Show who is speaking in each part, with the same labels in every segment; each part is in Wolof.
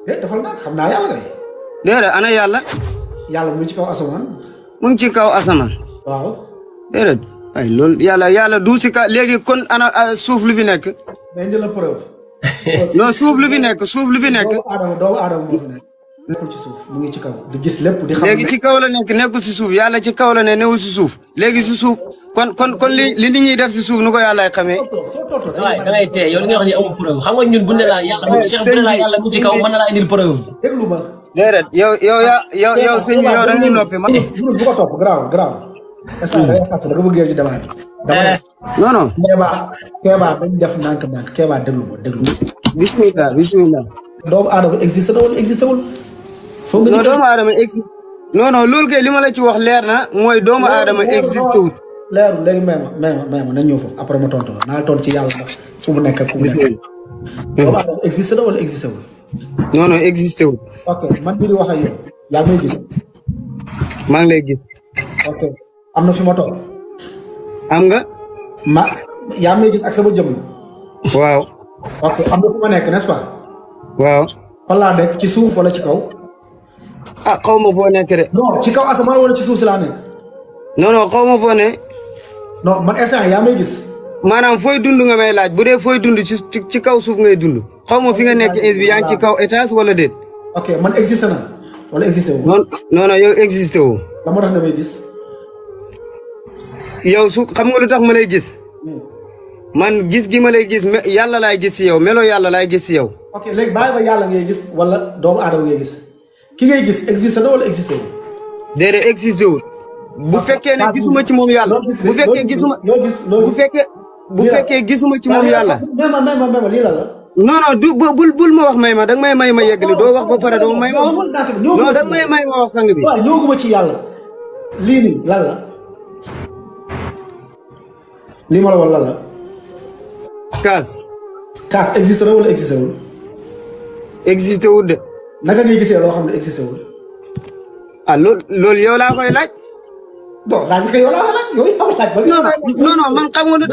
Speaker 1: defal naa xam naa yàlla kay.
Speaker 2: déedéet ana yàlla.
Speaker 1: yàlla mu ngi ci kaw asamaan.
Speaker 2: mu ngi ci kaw asamaan.
Speaker 1: waaw.
Speaker 2: déedéet ay loolu yàlla du si ka léegi kon ana suuf lu fi nekk.
Speaker 1: mais jël la preuve.
Speaker 2: non suuf lu fi nekk suuf lu fi nekk.
Speaker 1: doomu aadama moo fi nekk. nekkul ci suuf mu ngi ci kaw di gis lépp di xam.
Speaker 2: léegi ci kaw la nekk nekkul si suuf yàlla ci kaw la ne newul si suuf léegi si suuf kon li nit ñi def si suuf nu ko yàlla xamee.
Speaker 3: waaye da ngay tey yow li nga wax ni amul preuve xam nga ñun bu ne laa yàlla mu Cheikh bu ne laa yàlla mu ci kaw mën na laa indil preuve.
Speaker 1: déglu ma.
Speaker 2: déedéet yow sëñ bi yow da ngay noppi man.
Speaker 1: bu ko topp garaaw. est-ce que da ngay fàttali da nga bëgg yéen ci débat bi.
Speaker 2: non non.
Speaker 1: Kéba dañ def ndànk Kéba déglu ma.
Speaker 2: bismillah.
Speaker 1: doomu aadama existé na wala existé wul. foog nga
Speaker 2: doomu aadama existé. non loolu kay li ma la ci wax leer na mooy doomu aadama existé wut.
Speaker 1: leerul léegi may ma nañ ñëw foofu après ma tontu la naa tontu ci yàlla ndax fu mu nekk fu mu nekk. doomu aadama existé na wala existé wul.
Speaker 2: non existé wut.
Speaker 1: ok man mii di wax ak yow yaa ngi may gis.
Speaker 2: maa ngi lay gis.
Speaker 1: ok am na fi ma toog.
Speaker 2: am nga.
Speaker 1: yaa may gis ak sama jëmm.
Speaker 2: waaw.
Speaker 1: ok am na fu ma nekk n'est-ce pas.
Speaker 2: waaw.
Speaker 1: fan laa nekk ci suuf wala ci kaw.
Speaker 2: xaw ma foo nekk de.
Speaker 1: non ci kaw asamaan wala ci suuf si laa nekk.
Speaker 2: non xaw ma foo ne.
Speaker 1: non man instant yaa may gis.
Speaker 2: maanaam fooy dund nga may laaj bu dee fooy dund ci kaw suuf ngay dund. xaw ma fi nga nekk is bi yaa ngi ci kaw étage wala déet.
Speaker 1: ok man existé na wala existé wu.
Speaker 2: non yow existé wu.
Speaker 1: la moo tax nga may gis.
Speaker 2: yow xam nga lu tax ma lay gis. man gis gi ma lay gis yàlla laay gis si yow melo yàlla laay gis si yow.
Speaker 1: ok léegi bàyyi ba yàlla ngay gis wala doomu aadama ngay gis ki ngay gis existé na wala existé wu.
Speaker 2: déedéet existé wul. bu fekkee ne gisuma ci moom yàlla. bu fekkee gisuma bu fekkee gisuma ci moom yàlla.
Speaker 1: may ma lii la la.
Speaker 2: non du bul ma wax may ma danga may ma yeggali doo wax ba pare doo may ma wax. non danga may ma wax sang bi.
Speaker 1: waaw ñëwaguma ci yàlla. lii nii lan la. lii ma la wax lan la. kaas existé na wala existé wul.
Speaker 2: existé wul de.
Speaker 1: naka ngay gisee loo xam ne existé wul.
Speaker 2: loolu yow laa koy laaj.
Speaker 1: bon laaj bi kay yow laa laaj yow yow laaj ba.
Speaker 2: non man xam nga lu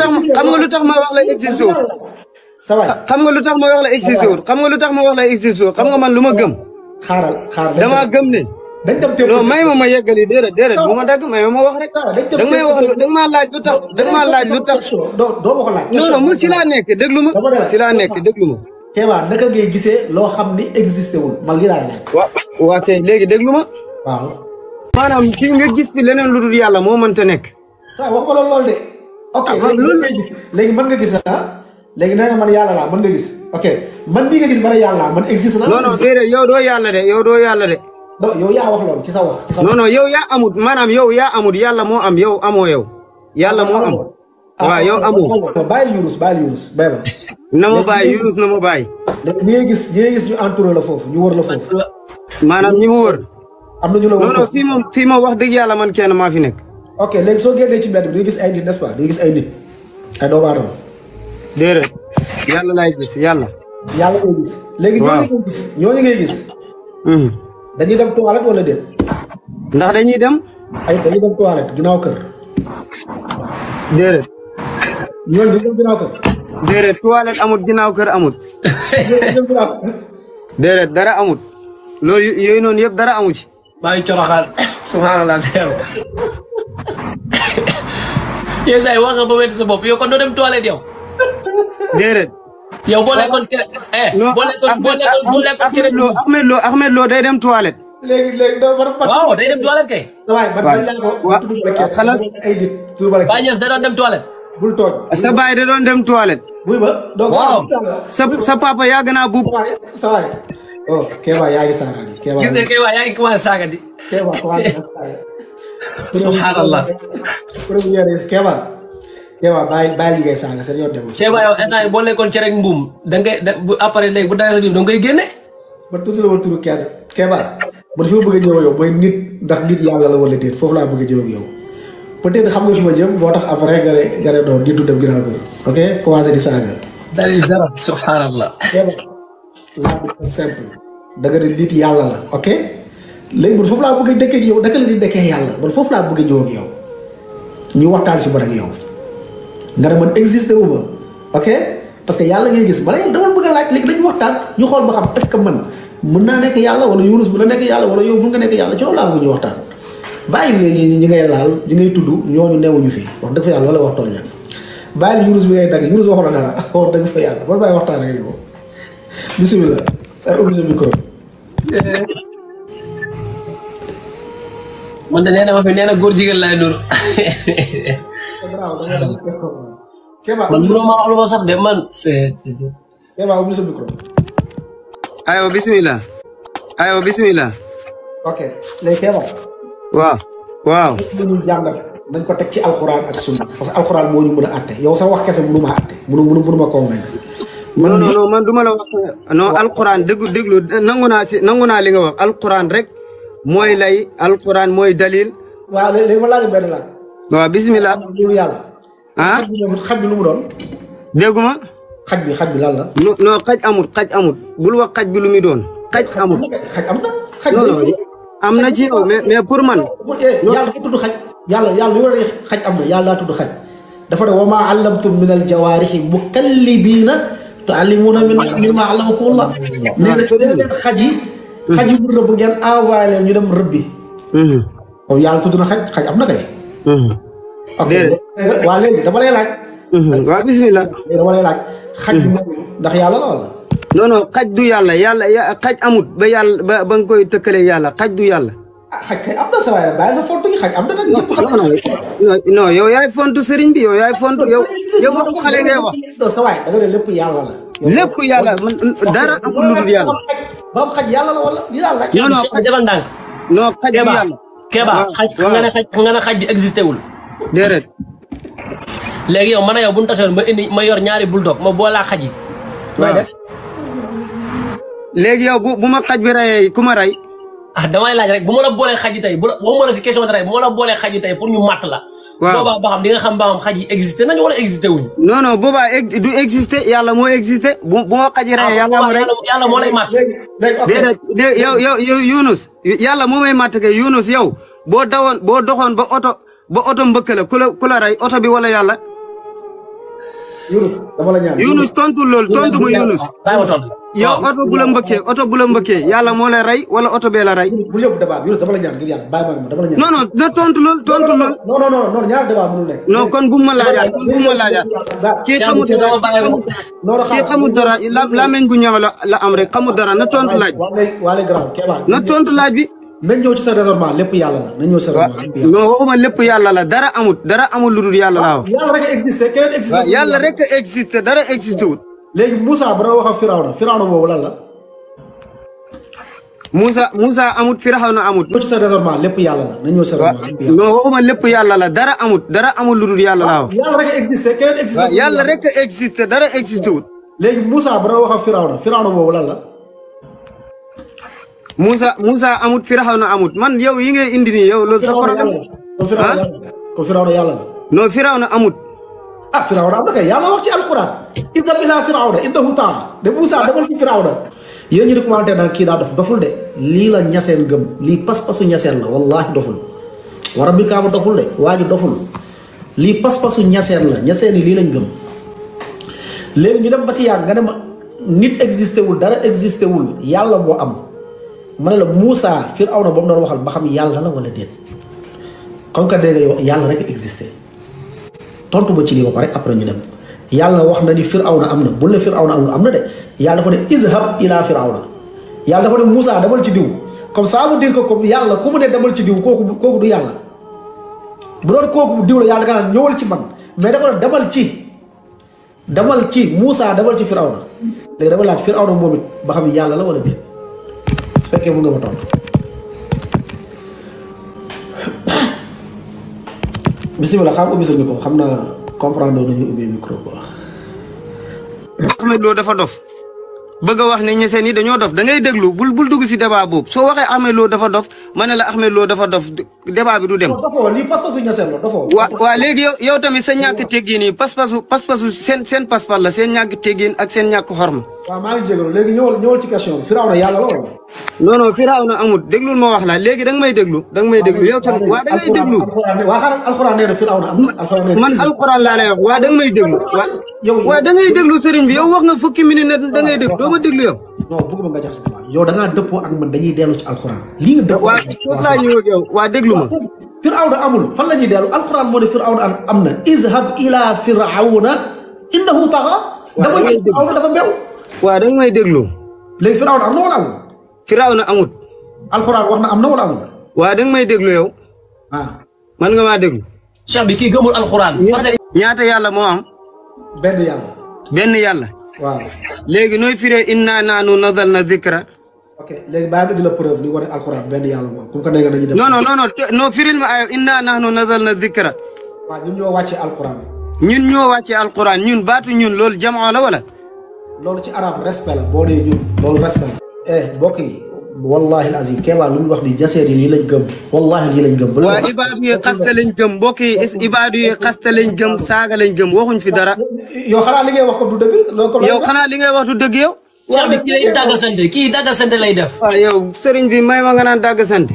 Speaker 2: tax ma wax la existé wul.
Speaker 1: sa waay
Speaker 2: xam nga lu tax ma wax la existé wul xam nga lu tax ma wax la existé wul xam nga man lu ma gëm.
Speaker 1: xaaral
Speaker 2: damaa gëm ne.
Speaker 1: dañ dem teewul
Speaker 2: non may ma yeggali déedéet bu ma dagg may ma wax rek. danga may wax danga maa laaj lu tax danga maa laaj lu tax.
Speaker 1: doo ma ko laaj.
Speaker 2: non mu si laa nekk déglu ma. si laa nekk déglu ma.
Speaker 1: Kéba naka ngay gisee loo xam ni existé wul man lii laa nekk.
Speaker 2: waa kay léegi déglu ma.
Speaker 1: waaw.
Speaker 2: maanaam kii nga gis fi leneen lu dul yàlla moo mënta nekk.
Speaker 1: saa wax nga lool de. ok loolu ngay gis léegi mën nga gis léegi nee nga man yàlla laa mën nga gis ok man bii nga gis man yàlla man existé na.
Speaker 2: non déedéet yow doo yàlla de yow doo yàlla de.
Speaker 1: non yow yaa wax loolu ci sa wax.
Speaker 2: non yow yaa amut maanaam yow yaa amut yàlla moo am yow amoo yow. yàlla moo am. waaw yow amoo.
Speaker 1: bàyyil Yunus bay ba.
Speaker 2: na ma bàyyi Yunus na ma bàyyi.
Speaker 1: léegi ñi ngay gis ñu entouré la foofu ñu wër la foofu.
Speaker 2: maanaam ñi ma wër.
Speaker 1: am na ñu la wër
Speaker 2: non fii moom wax dëgg yàlla man kenn maa fi nekk.
Speaker 1: ok léegi soo génnee ci mbedd bi di gis ay nit n'est-ce pas di gis ay nit ay doomu aadama.
Speaker 2: déedéet yàlla laay gis yàlla.
Speaker 1: yàlla ngay gis. léegi ñooñu ngay gis. dañuy dem toilette wala déet.
Speaker 2: ndax dañuy dem.
Speaker 1: dañuy dem toilette ginnaaw kër.
Speaker 2: déedéet.
Speaker 1: ñooñu dañuy dem ginnaaw kër.
Speaker 2: déedéet toilette amut ginnaaw kër amut. déedéet dara amut. loolu yooyu noonu yëpp dara amu ci.
Speaker 3: maa ngi coroxaan subhanallah yow say wax nga ba wér sa bopp yow kon doo dem toilette yow.
Speaker 2: déedéet.
Speaker 3: yow boo lekkoon cere
Speaker 2: Ahmed Lo day dem toilette.
Speaker 1: léegi doo
Speaker 3: waaw day dem toilette kay.
Speaker 2: xalaas.
Speaker 3: Baye Niass da doon dem toilette.
Speaker 1: bul toog
Speaker 2: sa baay da doon dem toilette.
Speaker 1: buy ba
Speaker 3: waaw
Speaker 2: sa papa yàgg naa buub.
Speaker 1: sa waay oh Kéba yaa ngi saaga di.
Speaker 3: gis nga Kéba yaa ngi commencé saaga di.
Speaker 1: Kéba commencé saaga.
Speaker 3: subhanallah.
Speaker 1: Kéba bàyyi liggéey saaga seen yoon demul.
Speaker 3: Kéba yow instant boo lekkoon cere ak mbuum da ngay bu après léegi bu dawee sa biir da ngay génne.
Speaker 1: ba tuuti la ma turu kenn Kéba man fi ma bëgg a ñëw yow mooy nit ndax nit yàlla la wala déet foofu laa bëgg a ñëw ak yow peut-être xam nga fi ma jëm moo tax après nga ne doon nit du dem ginnaaw kër ok commencé di saaga.
Speaker 3: dalil dara subhanallah.
Speaker 1: Kéba laa bëgg simple da nga ne nit yàlla la ok léegi man foofu laa bëgg a dëkkee ak yow naka la di dëkkee yàlla man foofu laa bëgg a ñëw ak yow ñu waxtaan si man ak yow nga ne man existé wu ma ok parce que yàlla ngay gis ma ne dama bëgg a laaj léegi dañu waxtaan ñu xool ba xam est-ce que man mën naa nekk yàlla wala Yunus mën na nekk yàlla wala yow mën nga nekk yàlla ci loolu laa bëgg ñu waxtaan bàyyi léegi ñi ngay laal ñi ngay tudd ñooñu newuñu fii wax dëgg fa yàlla wala wax tool ñaan bàyyi Yunus bi ngay dagg Yunus waxoon na dara wax dëgg fa yàlla ba bàyyi waxtaan ak yow bisimilah ay ubbi sa micro
Speaker 3: man de nee na ma fi nee na góor jigéen laay nuru man mënoo ma wax lu ma sax de man
Speaker 1: Kéba ubbi sa micro
Speaker 2: ayo bismillah
Speaker 1: ok léegi Kéba
Speaker 2: waaw
Speaker 1: ñu jàngal dañ ko teg ci alxuraan ak sunna parce que alxuraan moo ñu mën a àtte yow sa wax kese mënu ma àtte mënu ma convaincre
Speaker 2: non man duma la wax non alquran déglu nangu naa li nga wax alquran rek mooy lay alquran mooy dalil
Speaker 1: waaw léegi ma laaj benn laaj
Speaker 2: waaw bismillah
Speaker 1: lu yàlla xaj bi lu mu doon
Speaker 2: dégguma
Speaker 1: xaj bi lan la
Speaker 2: non xaj amut bul wax xaj bi lu muy doon xaj amut
Speaker 1: xaj am na xaj
Speaker 2: am na ci yow mais pour man
Speaker 1: yàlla dafa tudd xaj yàlla li war a xaj am na yàlla daa tudd xaj dafa ne wa maa allamtum min al jawaarihi mukallibiina tuallimuuna mimmaa allamakumullah nee na xaj yi bu rëbb ngeen envoyé leen ñu dem rëbbi kon yàlla tudd na xaj am na kay ok waa léegi dama lay laaj
Speaker 2: waaw bismillah
Speaker 1: dama lay laaj xaj bi moom ndax yàlla la wala
Speaker 2: non xaj du yàlla xaj amut ba yàlla ba nga koy tëkkale yàlla xaj du yàlla
Speaker 1: xaj kay am na sa waaye bàyyi sa fontu gi xaj am na nag ñëpp xam
Speaker 2: non yow yaay fontu sëriñ bi yow yaay fontu yow waxu xale ngay wax
Speaker 1: sa waay da nga ne lépp yàlla la
Speaker 2: lépp yàlla dara amul lu dul yàlla
Speaker 1: ba xaj yàlla la wala li yàlla
Speaker 3: non defal ndànk
Speaker 2: non xaj du yàlla
Speaker 3: Kéba xaj xam nga ne xaj bi existé wul
Speaker 2: déedéet
Speaker 3: léegi yow man a yow bu ñu tasoon ma yor ñaari bulldog ma boolaa xaj yi may def
Speaker 2: léegi yow bu ma xaj bi rayee ku ma ray
Speaker 3: damay laaj rek bu ma la boolee xaj yi tey waxuma la si question de rey bu ma la boolee xaj yi tey pour ñu matt la boobaa ba xam di nga xam ba xam xaj yi existé nañu wala existé wuñu
Speaker 2: non boobaa du existé yàlla moo existé bu ma xaj yi rayee yàlla ma rey
Speaker 3: yàlla moo lay matt
Speaker 2: déedéet yow Yunus yàlla moo may matt kay Yunus yow boo doxoon ba oto mbëkk la ku la rey oto bi wala yàlla
Speaker 1: Yunus dama la ñaan
Speaker 2: Yunus tontu loolu tontu ma Yunus yow oto bu la mbëkkee yàlla moo lay rey wala oto bee la rey
Speaker 1: bu lépp débat Yunus dama la ñaan ngir yàlla bàyyi ma dama la ñaan
Speaker 2: non na tontu loolu
Speaker 1: non ñaar débat mënul nekk
Speaker 2: non kon bu ma laajaat kii xamul dara làmmiñ gu ñëw la am rek xamul dara na tontu laaj
Speaker 1: waale grand Kéba
Speaker 2: na tontu laaj bi
Speaker 1: nañ ñëw ci sa raisonnement lépp yàlla la nañ ñëw ci sa raisonnement
Speaker 2: non waxuma lépp yàlla la dara amul lu dul yàlla laa wax
Speaker 1: yàlla rek existé keneen existé
Speaker 2: yàlla rek existé dara existé wut
Speaker 1: léegi Moussa bu doon wax ak Firawna boobu lan la
Speaker 2: Moussa amut Firawna amut
Speaker 1: ñëw ci sa raisonnement lépp yàlla la nañ ñëw ci sa raisonnement
Speaker 2: non waxuma lépp yàlla la dara amul lu dul yàlla laa wax
Speaker 1: yàlla rek existé keneen existé
Speaker 2: yàlla rek existé dara existé wut
Speaker 1: léegi Moussa bu doon wax ak Firawna boobu lan la
Speaker 2: Moussa amut Firawna amut man yow yi ngay indi nii yow loolu sa problème
Speaker 1: kon Firawna yàlla la
Speaker 2: non Firawna amut
Speaker 1: Firawna am na kay yàlla wax ci alquran idhab ila Firawna innahu ta'a de Moussa demal ci Firawna yéen ñu di commenté naan kii daa doful de lii la ñaseen gëm lii pas-pasu ñaseen la wallahi doful wa rabbi kaaba doful de waa ji doful lii pas-pasu ñaseen la ñaseen yi lii lañ gëm léegi ñu dem ba si yàgg nga dem nit existé wul dara existé wul yàlla moo am ma ne la Moussa Firawna ba mu doon waxal ba xam yàlla la wala déet comme que dégg nga yow yàlla rek existé tontu ba ci lii ba pare après ñu dem yàlla wax na ni Firawna am na bu la Firawna am na de yàlla dafa ne izhab ila Firawna yàlla dafa ne Moussa demal ci diw comme ça veut dire que comme yàlla ku mu ne demal ci diw kooku du yàlla bu doon kooku diw la yàlla nga naan ñëwal ci man mais dafa ne demal ci Moussa demal ci Firawna léegi dama laaj Firawna moom it ba xam yàlla la wala déet su fekkee mu nga ma tontu bisimilah xam ubbi sa micro xam naa comprendre nañu ubbi micro quoi.
Speaker 2: Ahmed Lo dafa dof bëgg a wax ne ñeseen yi dañoo dof da ngay déglu bul dugg si débat boobu soo waxee Ahmed Lo dafa dof ma ne la Ahmed Lo dafa dof débat bi du dem.
Speaker 1: dafoo lii pas-pasu ñeseen la dafoo.
Speaker 2: waa léegi yow tamit sa ñàkk teggin yi pas-pasu seen pas-pas la seen ñàkk teggin ak seen ñàkk xorma.
Speaker 1: waaw maa ngi jégalu léegi ñëwal ci question bi Firawna yàlla la wala.
Speaker 2: non Firawna amut déglul ma wax la léegi danga may déglu yow tamit waa da ngay déglu.
Speaker 1: waa xaaral alxuraan nee na Firawna am na.
Speaker 2: man alxuraan laa lay wax waa danga may déglu. waa da ngay déglu sëriñ bi yow wax nga fukki minute ne da ngay déglu doo ma déglu yow.
Speaker 1: non bëgguma nga jaxase débat yow da ngaa dëppoo ak man dañuy dellu ci alxuraan lii nga dëppoo.
Speaker 2: waaw laa ñëw ak yow waa déglu ma.
Speaker 1: Firawna amul fan la ñuy dellu alxuraan moo ne Firawna am na izhab ila Firawna innahu taxa. dama ne Firawna dafa mbew.
Speaker 2: waaw da nga may déglu.
Speaker 1: léegi Firawna am na wala amul.
Speaker 2: Firawna amut.
Speaker 1: alxuraan wax na am na wala amul.
Speaker 2: waaw da nga may déglu yow. man nga maa déglu.
Speaker 3: cheikh bi kii gëmul alxuraan.
Speaker 2: ñaata yàlla moo am.
Speaker 1: benn yàlla.
Speaker 2: benn yàlla.
Speaker 1: waaw.
Speaker 2: léegi nooy firee inna naanu nazalna zikra.
Speaker 1: ok léegi bàyyi ma di la preuve li wane alxuraan benn yàlla moom ku ko dégg nañu def.
Speaker 2: non firil ma ay inna nahnu nazalna zikra.
Speaker 1: waaw ñun ñoo wàccee alxuraan.
Speaker 2: ñun ñoo wàccee alxuraan ñun baatu ñun loolu jamoo la wala.
Speaker 1: loolu ci arab respect la boo dee ñun loolu respect la. mbokk yi wallahi alazim Kéba lu mu wax ni jaseer yi lii lañ gëm wallahi lii lañ gëm.
Speaker 2: waa ibaadu yi xaste lañ gëm mbokk yi ibaadu yi xaste lañ gëm saaga lañ gëm waxuñ fi dara.
Speaker 1: yow xanaa li ngay wax ko du dëgg.
Speaker 2: yow xanaa li ngay wax du dëgg yow.
Speaker 3: cheikh bi kii lay dagga sante kii dagga sante lay def.
Speaker 2: waaw yow sëriñ bi may ma nga naan dagg sante.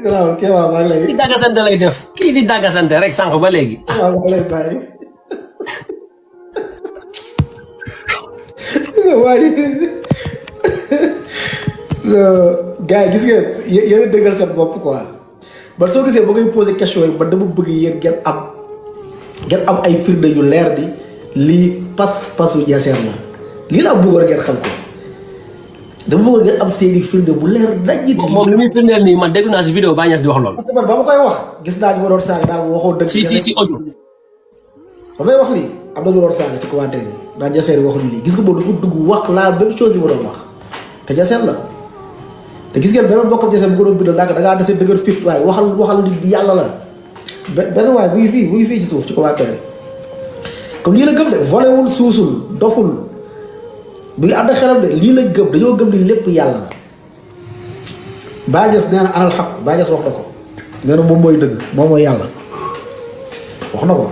Speaker 1: waaw Kéba maa ngi lay.
Speaker 3: kii dagga sante lay def kii di dagga sante rek sànq ba léegi.
Speaker 1: waaw maa ngi lay bàyyi. waaye gars yi gis nga yéen a dëggal seen bopp quoi ba soo gisee ba ngay posé question yi ba dama bëgg yéen ngeen am ay firnde yu leer di lii pasu jaseer la lii laa bëggoon ngeen xam ko dama bëggoon ngeen am seeni firnde bu leer daj it.
Speaker 3: moom li muy firndeel nii man dégg naa si vidéo Baye Niass di wax loolu.
Speaker 1: parce que man ba ma koy wax gis naa ñu ma doon saaga daal waxoo dëgg.
Speaker 3: si audio.
Speaker 1: ba may wax lii am na ñu doon saaga ci commentaire yi daan jaseer yi waxuñu lii gis nga boobu dafa dugg wax la même chose yi ma doon wax te jaseer la. te gis ngeen beneen bokkam jaseer bu ko doon bindal da ngaa dese dëgër fit waaye waxal li yàlla la benn waaye bu ngi fii ci suuf ci commentaire comme lii la gëm de volewul suusul doful bu ngi ànd xelam de lii lañ gëm dañoo gëm ni lépp yàlla la. Baye Niass nee na anal xaq Baye Niass wax na ko nee na moom mooy dëgg moom mooy yàlla wax na ko.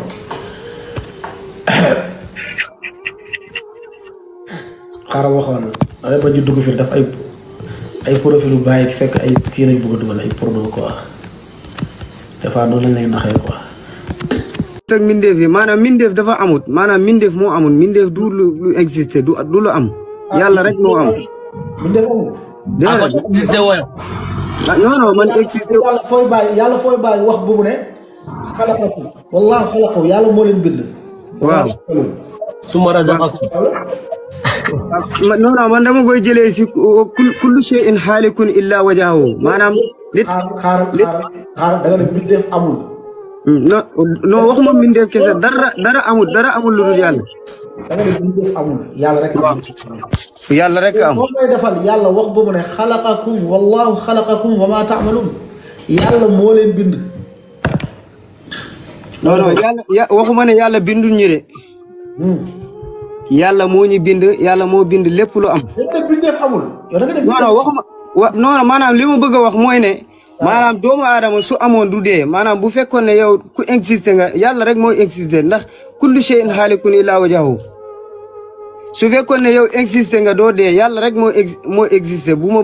Speaker 1: xaaral waxoon na ba ñu dugg fi daf ay profil yu bàyyi fekk ay kii lañ bëgg a dugal ay porno quoi des fois noonu lañ lay naxee quoi.
Speaker 2: teg mindeef yi maanaam mindeef dafa amut maanaam mindeef moo amul mindeef du lu existé du lu am. yàlla rek moo am.
Speaker 1: mindeef amul.
Speaker 2: déedéet
Speaker 3: existé wooyo.
Speaker 2: non man existé.
Speaker 1: yàlla fooy bàyyi wax bu mu ne xalaqakum wallaahu xalaqakum yàlla moo leen bind.
Speaker 2: waaw.
Speaker 3: summa razaqakum.
Speaker 2: non man dama koy jëlee si kullu shay'in xaalikun illa wajahu maanaam.
Speaker 1: xaaral da nga ne mindeef amul.
Speaker 2: non waxuma mindeef kese dara amul lu dul yàlla.
Speaker 1: da nga ne mindeef amul yàlla rek am.
Speaker 2: yàlla rek am.
Speaker 1: moom lay defal yàlla wax ba mu ne xalaqakum wallahu xalaqakum wa ma taamaluun yàlla moo leen bind.
Speaker 2: non yàlla waxuma ne yàlla bindul ñu de. yàlla moo ñu bind yàlla moo bind lépp lu am.
Speaker 1: bindeef amul.
Speaker 2: non waxuma non maanaam li ma bëgg a wax mooy ne. maanaam doomu aadama su amoon du dee maanaam bu fekkoon ne yow ku existé nga yàlla rek mooy existé ndax kullu shay'in xaalikun illaa wajhahu su fekkoon ne yow existé nga doo dee yàlla rek moo existé bu ma.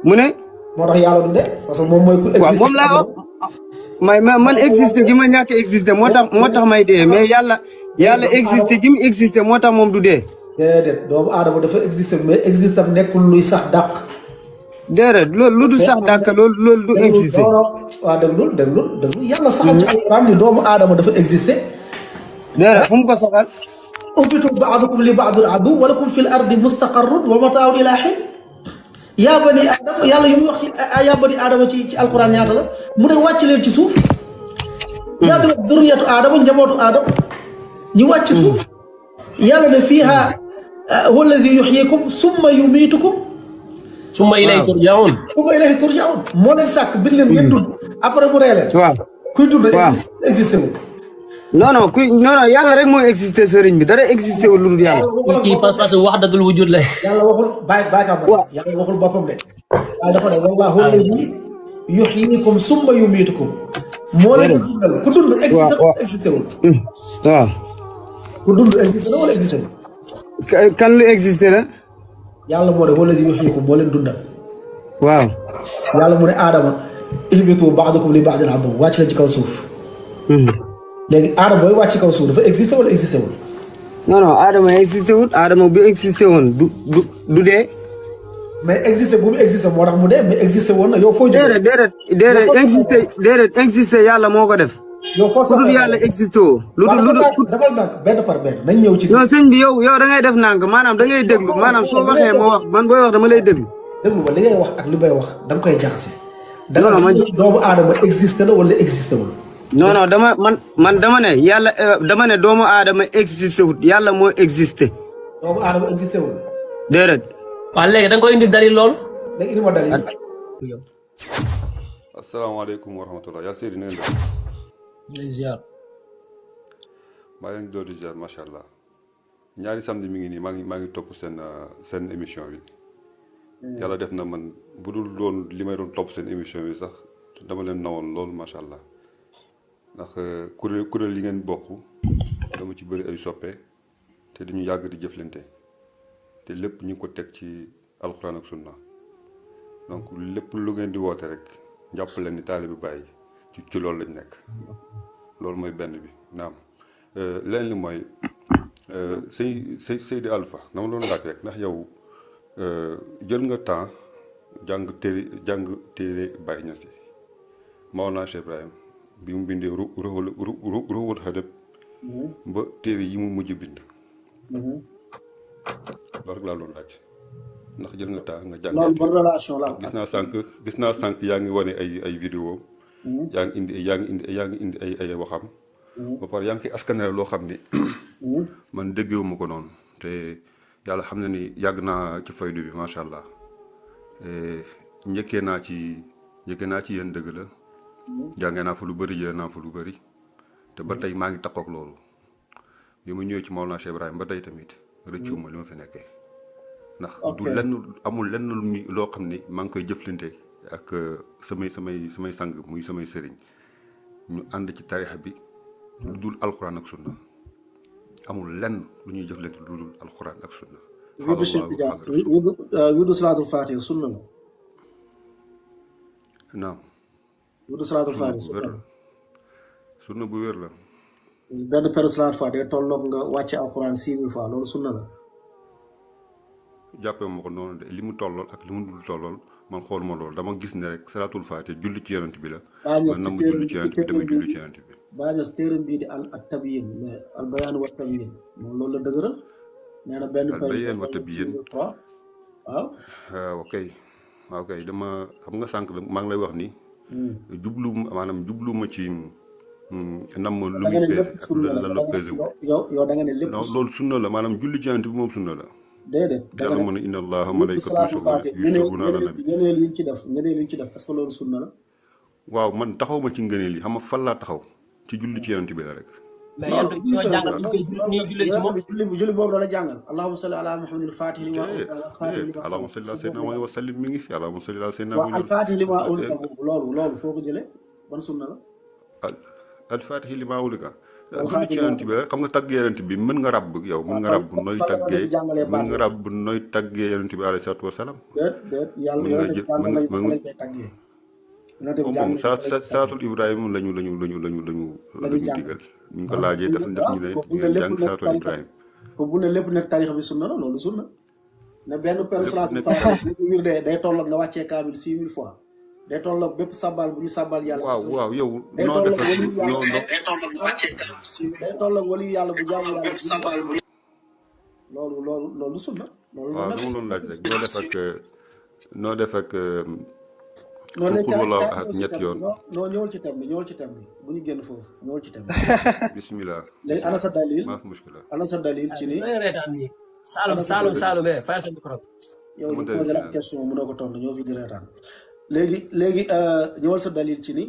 Speaker 2: mu ne.
Speaker 1: moo tax yàlla du dee parce que moom mooy ku existé.
Speaker 2: waaw moom laa wax man existé gi ma ñàkk existé moo tax may dee mais yàlla existé gi mu existé moo tax moom du dee.
Speaker 1: déedéet doomu aadama dafa existé mais existé am nekkul luy sax dàq.
Speaker 2: déedéet loolu lu du sax dàkk loolu du existé.
Speaker 1: waaw déglu yàlla saxal ci alquran ni doomu aadama dafa existé.
Speaker 2: déedéet fu mu ko saxal.
Speaker 1: uhbitu ba'dukum li ba'din aduwwun wa lakum fil ardi mustaqarrun wa mataa'un ilaa hiin. yaa bani aadama yàlla yu muy wax ci yaa bani aadama ci alquran ñaata la mu ne wàcc leen ci suuf. yaa dama durriyatu aadama njabootu aadama ñu wàcc ci suuf. yàlla ne fiihaa huwa allazii yuhyiikum summa yumiitukum.
Speaker 3: summa ilayhi turja'uun.
Speaker 1: summa ilayhi turja'uun moo leen sàkk bind leen ngeen dund après mu rey leen.
Speaker 2: waaw
Speaker 1: kuy dund existé wu.
Speaker 2: non yàlla rek mooy existé sëriñ bi dara existé wu lu dul yàlla.
Speaker 3: kii pas-pas wahdatul wujud la.
Speaker 1: yàlla waxul bàyyi ka ma yàlla waxul boppam de. waaye dafa ne wallaahu allazii yuhyiikum summa yumiitukum. moo leen dundal ku dund existé wul.
Speaker 2: waaw.
Speaker 1: ku dund existé na wala existé wul.
Speaker 2: kan lu existé la.
Speaker 1: yàlla moo ne wallazii yuhyiikum moo leen dundal.
Speaker 2: waaw.
Speaker 1: yàlla mu ne Adama ihbitu ba'dukum li ba'din aduwwun wàcc la ci kaw suuf. léegi Adama booy wàcc ci kaw suuf dafa existé wala existé wul.
Speaker 2: non non Adama existé wut Adama bu existé woon du dee.
Speaker 1: mais existé bu mu existé moo tax mu dee mais existé woon na yow foo jógee.
Speaker 2: déedéet existé yàlla moo ko def.
Speaker 1: yow foo soxla
Speaker 2: yàlla existé woo. lu dul
Speaker 1: dafal nag benn par benn nañ ñëw ci.
Speaker 2: non sëñ bi yow da ngay def nànk maanaam da ngay déglu maanaam soo waxee ma wax man booy wax dama lay déglu.
Speaker 1: déglu ba li ngay wax ak li may wax da nga koy jaxase.
Speaker 2: non non man
Speaker 1: doomu aadama existé na wala existé wul.
Speaker 2: non non dama ne yàlla dama ne doomu aadama existé wut yàlla moo existé.
Speaker 1: doomu aadama existé wul.
Speaker 2: déedéet.
Speaker 3: waaw léegi da nga koy indi dalil lool.
Speaker 1: léegi indi ma dalil.
Speaker 4: asalaamaaleykum wa rahmatulah yaa Seydi neen def.
Speaker 3: lay ziar.
Speaker 4: maa ngi leen di doon di ziar macha allah ñaari samedi mi ngi nii maa ngi topp seen émission bi. yàlla def na man bu dul doon li may doon topp seen émission bi sax dama leen nawoon loolu macha allah ndax kuréel yi ngeen bokk dama ci bëri ay soppe te dañu yàgg di jëflante te lépp ñu ngi ko teg ci alxuraan ak sunna donc lépp lu ngeen di woote rek jàpp leen ni taalibe Baay ci loolu lañ nekk loolu mooy benn bi naam leen li mooy Seydi Alpha dama doon laaj rek ndax yow jël nga temps jàng téere Baay Ñas yi Mawlana Cheikh Ibrahim bi mu bindee ruhul hadab ba téere yi mu mujj bind loolu rek laa doon laaj ndax jël nga temps nga jàng
Speaker 1: loolu bonne relation la
Speaker 4: gis naa sànq yaa ngi wane ay vidéo yaa ngi indi ay waxam ba pare yaa ngi koy askanale loo xam ni man déggewuma ko noonu te yàlla xam na ni yàgg naa ci faydu bi macha allah njëkkee naa ci yéen dëgg la jàngee naa fa lu bëri jëlee naa fa lu bëri te ba tey maa ngi takkook loolu bi ma ñëwee ci Mawlana Cheikh Ibrahim ba tey tamit rëccuwuma li ma fi nekkee ndax du lenn amul lenn loo xam ni maa ngi koy jëflante ak samay sang muy samay sëriñ ñu ànd ci tarixa bi lu dul alxuraan ak sunna amul lenn lu ñuy jëflante lu dul alxuraan ak sunna.
Speaker 1: wirdu salaatul faatiha sunna la.
Speaker 4: naam.
Speaker 1: wirdu salaatul faatiha
Speaker 4: sunna bu wér la.
Speaker 1: benn peru salaatul faatiha tolloog nga wàcce alxuraan 6000 fois loolu sunna la.
Speaker 4: jàppee ma ko noonu de li mu tollool ak li mu dul tollool man xool ma loolu dama gis ne rek salaatul faatiha julli ci yonent bi la. man na mu julli ci yonent bi damay julli ci yonent bi.
Speaker 1: Baay Ñas téeram bii di al tabiyin mais al bayaan wa tabiyin moom loolu la dëgëral. nee na benn
Speaker 4: al bayaan wa tabiyin
Speaker 1: waaw.
Speaker 4: waaw kay dama xam nga sànq maa ngi lay wax ni. jublu ma ci nam lu muy peese ak lan la peese wu.
Speaker 1: yow da nga ne lépp.
Speaker 4: non loolu sunna la maanaam julli ci yonent bi moom sunna la.
Speaker 1: déedéet
Speaker 4: yàlla mën a inna allaha malaykatahu yusalluna ala nabi
Speaker 1: ngëneel liñ ci def est-ce que loolu sunna la.
Speaker 4: waaw man taxaw ma ci ngëneel yi xam nga fan laa taxaw ci julli ci yonent bi la rek.
Speaker 3: mais yàlla ñoo jàngal ñu koy julli ci moom.
Speaker 1: julli boobu la jàngal allahumma salli ala muhammadin fatih lima
Speaker 4: allahumma salli ala sayyidina wa sallim mi ngi fi allahumma salli ala sayyidina
Speaker 1: al fatih lima ulika loolu foo ko jëlee ban sunna la.
Speaker 4: al fatih lima ulika julli ci yonent bi rek xam nga tagg yonent bi mën nga ràbb yow mën nga ràbb nooy taggee yonent bi alayhi salaatu wa salaam.
Speaker 1: déet yàlla
Speaker 4: moom saatul Ibrahima lañu digal ñu ko laajee def ñu ne ngeen jàng saatul Ibrahima
Speaker 1: bu ne lépp nekk tarix bi sunna la loolu sunna ne benn peru salaatul faatiha bu wir day tolloog nga wàccee kaamil 6000 fois day tolloog bépp sabal bu ñu sabal yàlla.
Speaker 4: waaw yow noo def
Speaker 1: day tolloog wali yàlla bu jaamu yàlla sabal loolu sunna.
Speaker 4: waaw dama doon laaj rek noo def ak
Speaker 1: non léegi
Speaker 4: ak ñetti yoon.
Speaker 1: non ñëwal ci thème bi bu ñu génn foofu ñëwal ci thème bi.
Speaker 4: bismillah.
Speaker 1: léegi ana sa dalil.
Speaker 4: maa fi muskila.
Speaker 1: ana sa dalil ci ni.
Speaker 3: Saalum fayal sa micro.
Speaker 1: yow ñu posé la question mënoo ko tontu ñoo fi di reetaan. léegi ñëwal sa dalil ci ni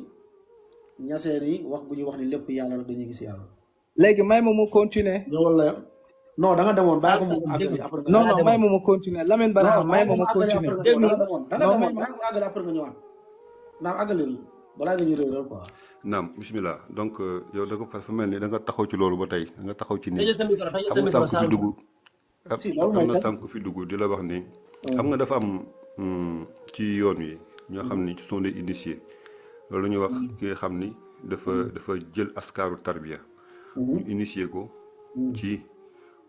Speaker 1: ñaseen yi wax bu ñuy wax ni lépp yàlla la dañuy gis yàlla.
Speaker 5: léegi may ma mu continuer.
Speaker 1: ñëwal la non da nga demoon bàyyi ko mu àggali après.
Speaker 5: non may ma mu continuer Lamine Barham may ma mu continuer.
Speaker 1: dégg nga demoon bàyyi ko àggali après nga ñëwaat. naam àggali balaa nga ñu réeral quoi.
Speaker 4: naam bismillah donc yow da nga fa mel ni da nga taxaw ci loolu ba tey da nga taxaw ci nii.
Speaker 3: xam nga
Speaker 4: sànq fi dugg di la wax ni. xam nga dafa am ci yoon wi ñoo xam ni sont des initiés loolu la ñuy wax ki nga xam ni dafa jël askaaru tarbiya ñu initié ko ci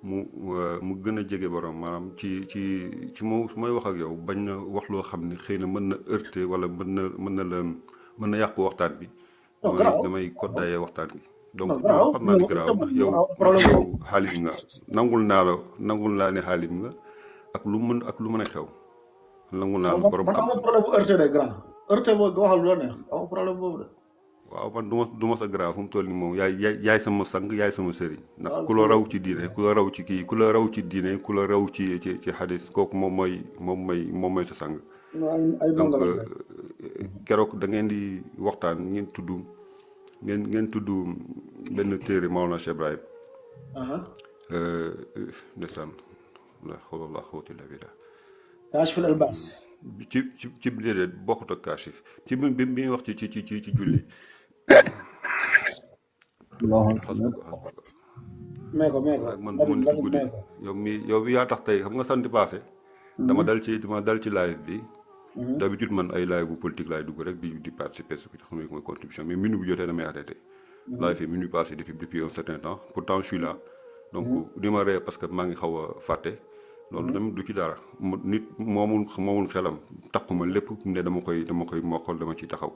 Speaker 4: mu gën a jege borom maanaam ci moom su may wax ak yow bañ na wax loo xam ne xëy na mën na heurter wala mën na yàq waxtaan bi. damay koddaayee waxtaan bi. donc xam naa ni garaaw ndax yow xaalim nga nangul naa ne xaalim nga ak lu mën a xew. nangul naa la borom
Speaker 1: man amul problème bu heurter de grand heurter boo waxal lu la neex amul problème boobu de.
Speaker 4: waaw man du ma sa grand fu mu toll nii moom yaay sama sang yaay sama sëriñ ndax ku la raw ci diine ku la raw ci kii ku la raw ci diine ku la raw ci xadis kooku moom mooy sa sang. donc keroog da ngeen di waxtaan ngeen tudd benn téere Mawlana Cheikh Ibrahim. ndeysaan la hawla wala quwwata illa billah.
Speaker 1: Kaashif al-Albaas.
Speaker 4: ci déedéet bokkut ak Kaashif ci bi muy wax ci julli.
Speaker 1: mee ko
Speaker 4: man dama guddi yow mi yaa tax tey xam nga samedi passé dama dal ci live bi. d'habitude man ay live bu politique laay dugg rek di participer su xam ne mooy contribution mais minute bu jotee damay arrêté. live yi minute passé depuis un certain temps pourtant je suis là. donc di ma ree parce que maa ngi xaw a fàtte. loolu tamit du ci dara nit moomul xelam takkuma lépp ne dama koy mokkal dama ciy taxaw.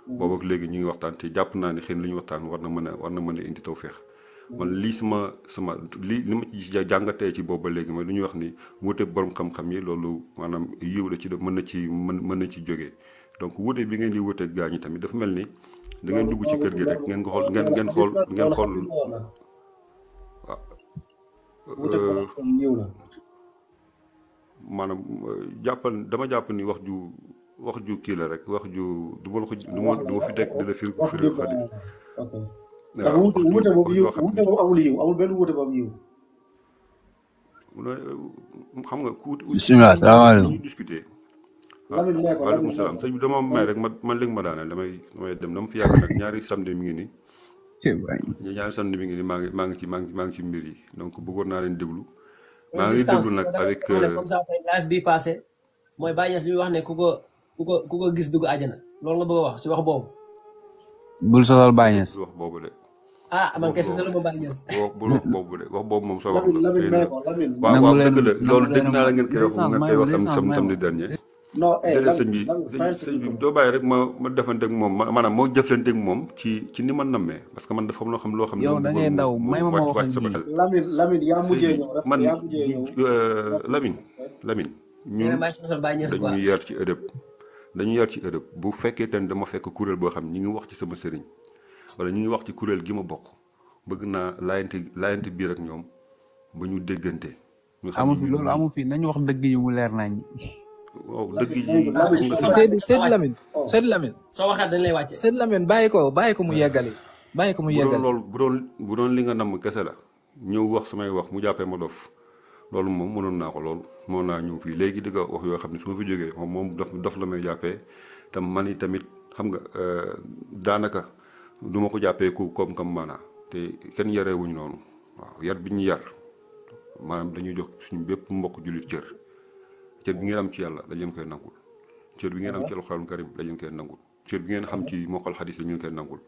Speaker 4: boobu ak léegi ñu ngi waxtaan te jàpp naa ne xëy na li ñu waxtaan war na mën a indi tawfeex. man lii sama li ma ci jàngatee ci boobu ba léegi mooy lu ñuy wax ni wuute borom xam-xam yi loolu maanaam yiw la ci def mën na ci jógee donc wuute bi ngeen di wuute gaa ñi tamit dafa mel ni da ngeen dugg ci kër gi rek ngeen xool waaw. maanaam dama jàpp ni wax ju kii la rek wax ju du ma fi teg di la firi xadis.
Speaker 1: ndax wuute boobu amul yiw amul benn wuute boobu yiw.
Speaker 4: xam nga
Speaker 6: bisimilah salaamaaleykum.
Speaker 4: discuter.
Speaker 1: Lamine nee ko
Speaker 4: waaleykum salaam sëñ bi dama may rek man léegi ma daaneel damay dem dama fi yàgg nag ñaari samedi mi ngi nii. ñaari samedi mi ngi nii maa ngi ci mbir yi donc bëggoon naa leen déglu. maa ngi déglu nag avec.
Speaker 3: comme ça live bi passé mooy Baye Niass li wax ne ku ko gis dugg àjjana loolu nga bëgg a wax si wax boobu.
Speaker 6: bul sosal Baye Niass.
Speaker 4: wax boobu de.
Speaker 3: man kay sosal ma Baye Niass.
Speaker 4: wax boobu de wax boobu moom sa wax la.
Speaker 1: Lamine
Speaker 4: waaw dëgg la loolu dégg naa la ngeen koy wax samedi dernier.
Speaker 1: non
Speaker 4: sëñ bi doo bàyyi rek ma defante ak moom maanaam moo jëflante ak moom ci ni ma nammee parce que man dafa am loo xam ne
Speaker 6: yow da ngay daw may ma wax ak
Speaker 4: sama xel.
Speaker 1: Lamine yaa mujjee ñëw
Speaker 4: man
Speaker 1: yaa mujjee ñëw.
Speaker 4: Lamine ñun dañu yar ci ëdëb bu fekkee ten dama fekk kuréel boo xam ñi ngi wax ci sama sëriñ wala ñi ngi wax ci kuréel gi ma bokk bëgg naa laayante biir ak ñoom ba ñu déggante.
Speaker 6: amu fi loolu amu fi nañu wax dëgg yi mu leer nañ.
Speaker 4: waaw dëgg yi.
Speaker 5: Seydou Lamine.
Speaker 3: soo waxee dañ lay wàcce.
Speaker 5: Seydou Lamine bàyyi ko mu yeggali.
Speaker 4: bu doon li nga namm kese la ñëw wax samay wax mu jàppee ma dof loolu moom mënoon naa ko loolu mënoon naa ñëw fii léegi di nga wax yoo xam ne su ma fi jógee moom dof la may jàppee tam man yi tamit xam nga daanaka du ma ko jàppee ku comme maanaa te kenn yaree wuñ noonu waaw yar bi ñu yar maanaam dañuy jox suñu bépp mbokk jullit cër bi ngeen am ci yàlla dañ leen koy nangul cër bi ngeen am ci alxuraan karim dañ leen koy nangul cër bi ngeen xam ci mokkal xadis dañ leen koy nangul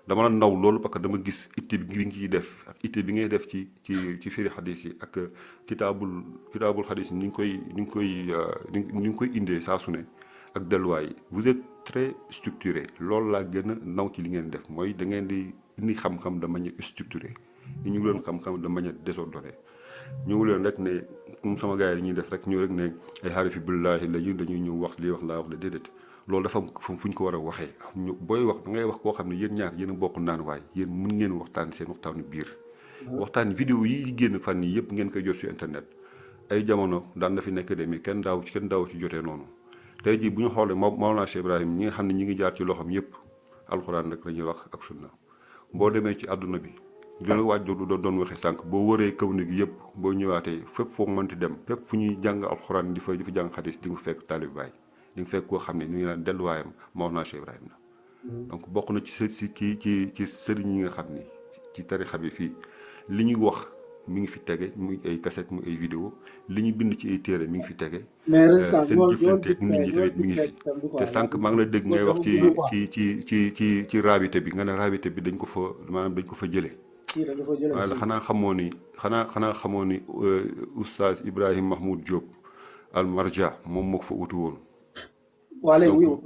Speaker 4: dama la ndaw loolu parce que dama gis itte bi ngi ciy def ak itte bi ngay def ci firi xadis yi ak kitaabul xadis yi ni ngi koy indee saa su ne ak delluwaay yi vous êtes très structuré loolu laa gën a naw ci li ngeen def mooy da ngeen di indi xam-xam de manière structurée ñu ngi leen xam-xam de manière désordonnée ñëw leen rek ne comme sama gars yi ñuy def rek ñëw rek ne ay xaarifi billaahi la dañuy ñëw wax lii wax laa wax la déedéet loolu dafa fu ñu ko war a waxee booy wax da ngay wax koo xam ne yéen ñaar yéen a bokk naan waay yéen mun ngeen waxtaan seen waxtaanu biir waxtaan vidéo yi génn fan yi yëpp ngeen koy jot ci internet ay jamono daan na fi nekk de mais kenn daaw ci jotee noonu tey jii bu ñu xoolee Mawlana Cheikh Ibrahim ñi nga xam ne ñi ngi jaar ci loxoom yëpp alxuraan rek la ñuy wax ak sunna boo demee ci àdduna bi dina waaj doon waxee sànq boo wëree kaw ni gi yëpp boo ñëwaatee fépp foo mënti dem fépp fu ñuy jàng alxuraan di fa jàng xadis di nga fekk taalib baay di nga fekk koo xam ne ñu ngi naan delluwaayam Mawlana Cheikh Ibrahim la donc bokk na ci sëriñ yi nga xam ni ci tarixa bi fii li ñuy wax mi ngi fi tege muy ay cassette muy ay vidéo li ñu bind ci ay téere mi ngi fi tege seen jëflanteeg nit ñi tamit mi ngi fi te sànq maa ngi la dégg ngay wax ci raabite bi nga ne raabite bi dañ ko fa jëlee
Speaker 1: si dañu fa jëlee
Speaker 4: waaye
Speaker 1: si.
Speaker 4: xanaa xamoo ni oustaz Ibrahim Mahmoud Diop al Marja moom moo ko fa utu woon.
Speaker 1: waa léegi
Speaker 4: donc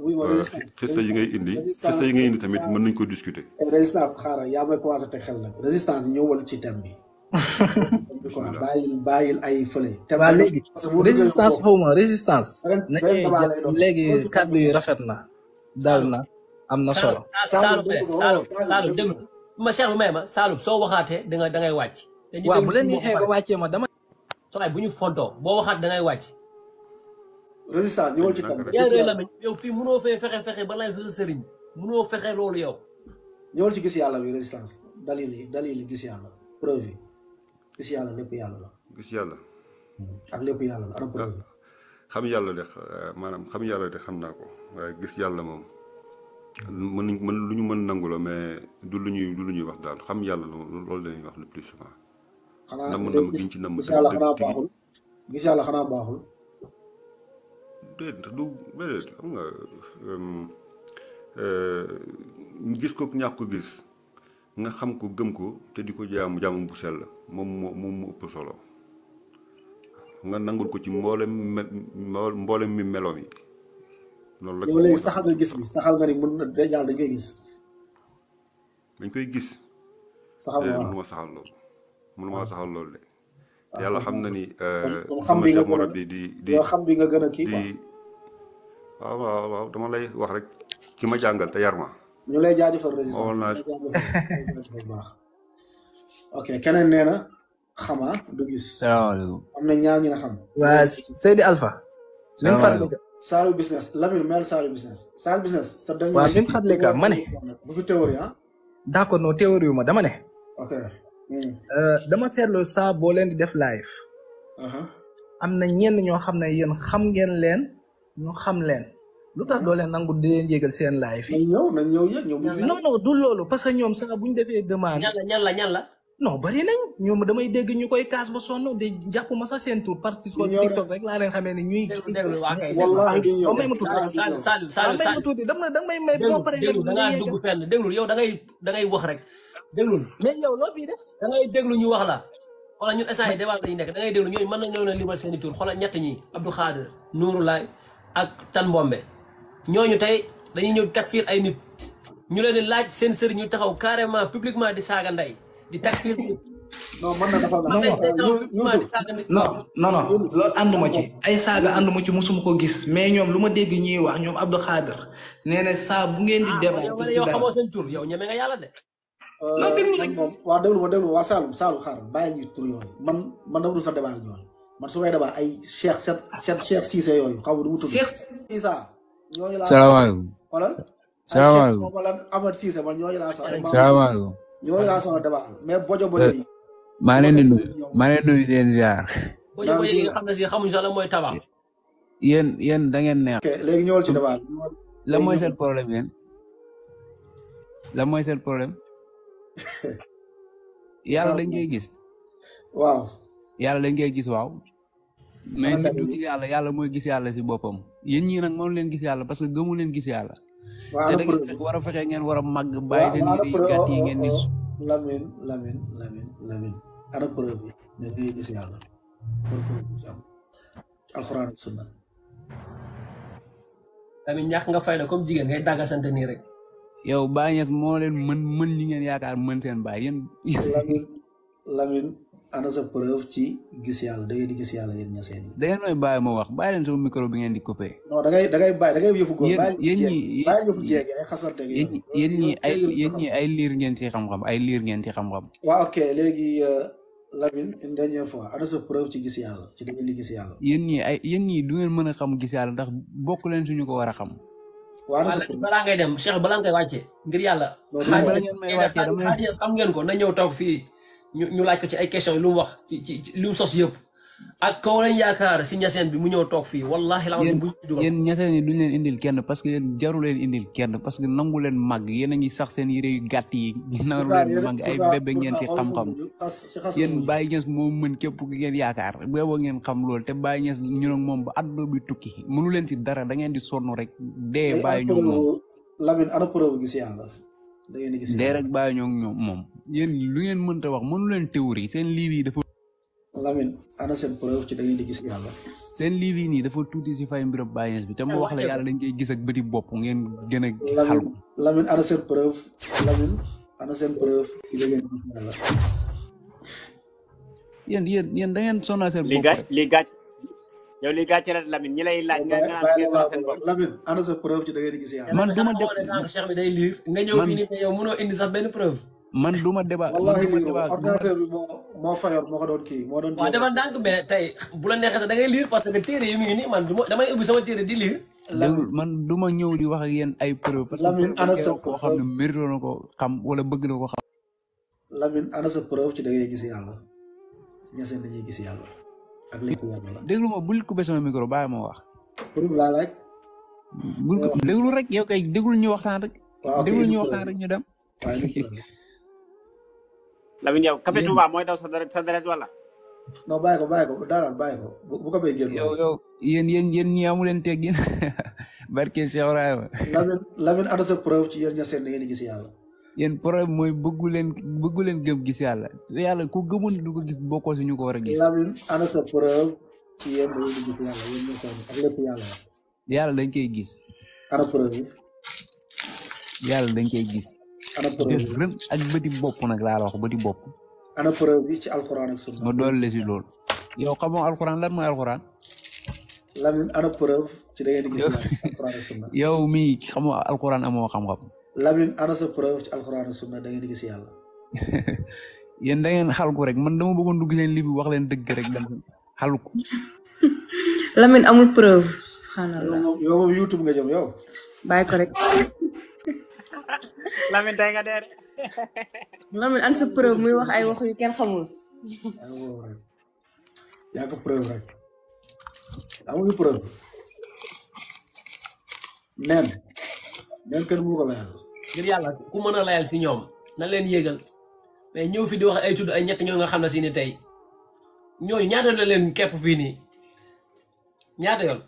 Speaker 4: xista yi ngay indi tamit mën nañ ko discuter.
Speaker 1: résistance xaaral yaa may commencé teg xel nag résistance ñëwal ci thème bi. bàyyil ay fële.
Speaker 5: waa léegi résistance xawma résistance. léegi kàddu yu rafet na dal na am na solo.
Speaker 3: Saalum déglu ma Cheikh bi may ma Saalum soo waxaatee da ngay wàcc.
Speaker 5: waaw bu leen neexee nga wàccee ma dama.
Speaker 3: soo bu ñu fontoo boo waxaat da ngay wàcc.
Speaker 1: résistance ñëwal ci thème bi.
Speaker 3: yow fii mënoo fee fexe ba lay fa sa sëriñ mënoo fexe loolu yow.
Speaker 1: ñëwal ci gis yàlla bi résistance dalil gis yàlla preuve yi gis yàlla lépp yàlla la.
Speaker 4: gis yàlla.
Speaker 1: ak lépp yàlla la ana preuve yi.
Speaker 4: xam yàlla de maanaam xam yàlla de xam naa ko waaye gis yàlla moom mën lu ñu mën nangu la mais du lu ñuy wax daal xam yàlla loolu la ñuy wax le plus souvent.
Speaker 1: xanaa
Speaker 4: gis
Speaker 1: yàlla xanaa baaxul gis yàlla xanaa baaxul.
Speaker 4: déedéet xam nga gis ko ñàkk ko gis nga xam ko gëm ko te di ko jaamu bu sell moom mu ëpp solo nga nangul ko ci mboolem mi meloom yi loolu la.
Speaker 1: yow léegi saxal nga gis bi saxal nga ni mën na yàlla dañ koy gis.
Speaker 4: dañ koy gis.
Speaker 1: saxal nga
Speaker 4: mënuma saxal loolu de. te yàlla xam na ni.
Speaker 1: xam bi nga gën a
Speaker 4: di
Speaker 1: xam bi nga gën a kii quoi.
Speaker 4: waaw dama lay wax rek ki ma jàngal te yar ma.
Speaker 1: ñu lay jaajëfal résistance bu baax. ok keneen nee na xamaa du gis.
Speaker 6: salaamaaleykum.
Speaker 1: am na ñaar ñi na xam.
Speaker 5: waa Seydi Alpha. min fadlika
Speaker 1: Saalu business Lamine mel Saalu business. Saalu business sa dañ.
Speaker 5: waaw min fadlika ma ne.
Speaker 1: bu fi théorie ah.
Speaker 5: d'accord non théorie yu ma dama ne.
Speaker 1: ok.
Speaker 5: dama seetlu saa boo leen di def live. am na ñenn ñoo xam ne yéen xam ngeen leen ñu xam leen. lu tax doo leen nangu di leen yégal seen live yi.
Speaker 1: nañ ñëw yëg ñëw.
Speaker 5: non du loolu parce que ñoom sax bu ñu defee demande.
Speaker 3: ñan la.
Speaker 5: non bari nañ ñoom damay dégg ñu koy kaas ba sonn de jàpp ma sax seen tur parce que TikTok rek laa leen xamee ne ñuy.
Speaker 1: wallaahi di ñëw
Speaker 5: may ma tuuti dama may may boo paree
Speaker 3: déglu da ngaa dugg fenn déglu yow da ngay wax rek déglu.
Speaker 5: mais yow loo fi def.
Speaker 3: da ngay déglu ñu wax la xoolal ñun instant yi débat lañu nekk da ngay déglu ñooñu mën nañu leen limal seen i tur xoolal ñett ñi Abdou Khadir Nourou Laye ak Tan Mbombe ñooñu tey dañuy ñëw takfir ay nit ñu leen di laaj seen sëriñ ñu taxaw carrément publiquement di saaga ndey di takfir
Speaker 1: non man na dafa
Speaker 5: non loolu ànduma ci ay saaga ànduma ci musuma ko gis mais ñoom lu ma dégg ñuy wax ñoom Abdou Khadir nee na saa bu ngeen di débat
Speaker 3: yow xamoo seen tur yow ñeme nga yàlla de
Speaker 1: non déglu rek moom waa déglu waa Saloum xaaral bàyyi ñu tur yooyu man dama du sa débat ak ñooñu man su may débat ay Cheikh Cissé yooyu xam nga du mu tudd Cheikh Cissé ñooñu laa
Speaker 6: salaamaaleykum
Speaker 1: xoolal
Speaker 6: salaamaaleykum
Speaker 1: wala Amad Cissé man ñooñu laa
Speaker 6: salaamaaleykum
Speaker 1: ñooñu laa soxla débat mais bojo yi
Speaker 6: maa leen di nuyu leen ziar
Speaker 3: bojo yi nga xam ne si xamuñ sax la mooy tabax
Speaker 6: yéen da ngeen neex
Speaker 1: léegi ñëwal ci débat
Speaker 6: la mooy seen problème yéen la mooy seen problème yàlla dañ koy gis
Speaker 1: waaw
Speaker 6: yàlla dañ koy gis waaw mais nit du gis yàlla mooy gis yàlla si boppam yéen ñii nag mënu leen gis yàlla parce que gëmu leen gis yàlla te da ngeen war a fexe ngeen war a màgg bàyyi seen yére yi gàtt yi ngeen di
Speaker 1: Lamine ana preuve bi ne ngay gis yàlla alxuraan ak sunna
Speaker 3: tamit ñàkk nga fay la comme jigéen ngay dàgga sant nii rek
Speaker 6: yow Baye Niass moo leen mën ñi ngeen yaakaar mën seen baay yéen
Speaker 1: Lamine ana sa preuve ci gis yàlla da ngay di gis yàlla yéen ñaseen yi
Speaker 6: da ngeen may bàyyi ma wax bàyyi leen sama micro bi ngeen di coupé
Speaker 1: non da ngay bàyyi yëfu góor
Speaker 6: yéen
Speaker 1: yëfu jeeg ay xasante
Speaker 6: yéen ñi ay liir ngeen ci xam-xam ay liir ngeen ci xam-xam
Speaker 1: waaw ok léegi Lamine une dernière fois ana sa preuve ci gis yàlla ci da ngeen di gis yàlla
Speaker 6: yéen ñi du ngeen mën a xam gis yàlla ndax bokk leen suñu ko war a xam
Speaker 3: balaa ngay dem Cheikh balaa ngay wàcce ngir yàlla xaaj xam ngeen ko na ñëw toog fii ñu laaj ko ci ay question lu mu wax ci lu mu sos yëpp ak kaw lañ yaakaar si ñaseen bi mu ñëw toog fii wallahi la
Speaker 6: yéen ñaseen yi duñ leen indil kenn parce que yéen jaru leen indil kenn parce que nangu leen màgg yéen a ngi sax seen yére yu gàtt yi naru leen màgg ay bébé ngeen ci xam-xam yéen Baye Niass moo mën képp ku ngeen yaakaar booba ngeen xam loolu te Baye Niass ñu nag moom ba àdduna bi tukki mënu leen ci dara da ngeen di sonn rek dee bàyyi ñu moom
Speaker 1: Lamine ana preuve gis yàlla da ngeen di gis
Speaker 6: dee rek bàyyi ñoo ñoom moom yéen lu ngeen mënta wax mënu leen théorie seen livre yi dafa
Speaker 1: Lamine ana seen preuve ci da ngeen di gis yàlla
Speaker 6: seen livre yi nii dafa tuuti si fay mbirab bàyyees bi te ma wax la yàlla dañ koy gis ak bëti bopp ngeen gën a xal ko
Speaker 1: Lamine ana seen preuve Lamine ana seen preuve ci da ngeen di gis yàlla
Speaker 6: yéen da ngeen sonal seen bopp
Speaker 7: li gàcc yow li gàcc la Lamine ñi lay laaj nga naan ngeen sonal seen bopp
Speaker 1: Lamine ana sa preuve ci da ngeen di gis yàlla
Speaker 6: man duma
Speaker 3: sànq Cheikh bi day liir nga ñëw fii nii te yow mënoo indi sax benn preuve
Speaker 6: man duma débat
Speaker 1: wallahi ordinateur bi moo fayoon moo ko doon kii moo doon
Speaker 3: waaw dafa ndànk mais tey bu la neexee sax da ngay liir parce que téere yi mu ngi nii man damay ubbi sama téere di liir
Speaker 6: déglu man duma ñëw di wax ak yéen ay preuve parce que
Speaker 1: Lamine ana sa
Speaker 6: koo xam ne mérito na ko xam wala bëgg na ko xam
Speaker 1: Lamine ana sa preuve ci da ngay gis yàlla si ñaseen dañuy gis yàlla ak lépp yàlla la
Speaker 6: déglu ma bul coupé sama micro bàyyi ma wax
Speaker 1: preuve laa laaj
Speaker 6: bul ko déglu rek yow kay déglu ñu waxtaan rek déglu ñu waxtaan rek ñu dem
Speaker 7: Lamine yow Café Touba mooy daw sa deret wala
Speaker 1: non bàyyi ko daanaka bàyyi ko bu ko bay génn
Speaker 6: yow yéen ñi amu leen teggin barke Cheikh Ibrahima
Speaker 1: Lamine ana sa preuve ci yéen ñaseen da ngeen di gis yàlla
Speaker 6: yéen problème mooy bëggu leen gëm gis yàlla yàlla ku gëmoon du ko gis bokkoo si ñu ko war a gis
Speaker 1: Lamine ana sa preuve ci yéen da ngeen di gis yàlla yéen ñaseen ak lépp yàlla
Speaker 6: yàlla dañ koy gis
Speaker 1: ana preuve
Speaker 6: yàlla dañ koy gis
Speaker 1: ana preuve
Speaker 6: rën ak bëti bopp nag laa la wax bëti bopp
Speaker 1: ana preuve bi ci alxuraan ak sunna
Speaker 6: ma doole si loolu yow xamoo alxuraan lan mooy alxuraan
Speaker 1: Lamine ana preuve ci da ngeen di gis yàlla alxuraan ak sunna
Speaker 6: yow mii xamoo alxuraan amoo xam-xam
Speaker 1: Lamine ana sa preuve ci alxuraan ak sunna da ngeen di gis yàlla
Speaker 6: yéen da ngeen xalku rek man dama bëggoon dugg seen li bi wax leen dëgg rek da xalku
Speaker 8: Lamine amul preuve subhanallah
Speaker 1: yow moom YouTube nga jëm yow
Speaker 8: bàyyi ko rek
Speaker 7: Lamine tey nga dee de
Speaker 8: Lamine an sa preuve muy wax ay wax yu kenn xamul
Speaker 1: yaa ko preuve rek amuñu preuve neen kenn mu ko layal
Speaker 3: ngir yàlla ku mën a layal si ñoom na leen yéegal mais ñëw fi di wax ay tudd ay ñett ñoo nga xam ne si ni tey ñooñu ñaata la leen kepp fii nii ñaata yoon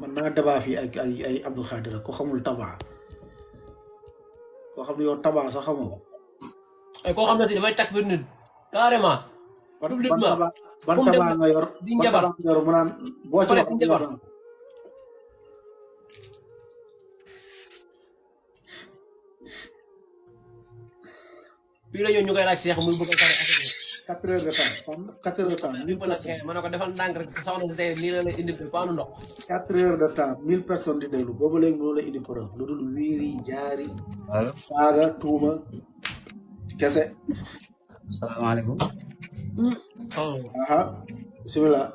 Speaker 1: man naa débat fii ay Abdou Khadir ko xamul taba koo xam ne yow taba sax xamoo
Speaker 3: ay koo xam ne fii dafay takk fi nit carrément publiquement
Speaker 1: ban taba nga yor
Speaker 3: di njabar
Speaker 1: mu naan boo ci wax
Speaker 3: njabar fii la ñu koy laaj Cheikh muy bëgg a kare
Speaker 1: 4 heures de temps 4 heures de temps 1000 personnes
Speaker 3: ma ne ko defal ndànk rek soxna si tey lii la lay indil paanu ndox
Speaker 1: 4 heures de temps 1000 personnes di déglu boobu léegi mënu la indi preuve lu dul wiiri jaari saaga tuuma kese
Speaker 9: salaamaaleykum
Speaker 1: aha bismillah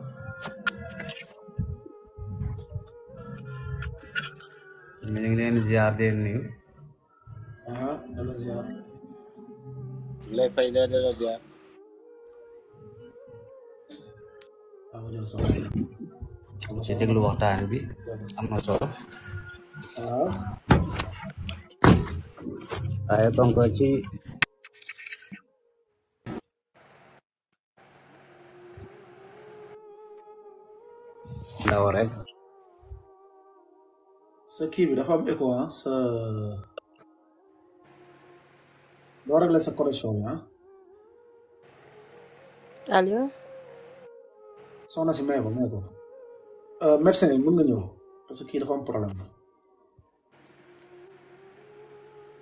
Speaker 9: ñu ngi leen di ziar di leen nuyu
Speaker 1: aha dala ziar
Speaker 7: lay fay dala ziar
Speaker 9: ci déglu waxtaan bi am na solo waaye donc ci ndaw rek
Speaker 1: sa kii bi dafa am écho sa doo réglé sa connexion bi
Speaker 10: allo
Speaker 1: soxna si may ko médecin yi mën nga ñëw parce que kii dafa am problème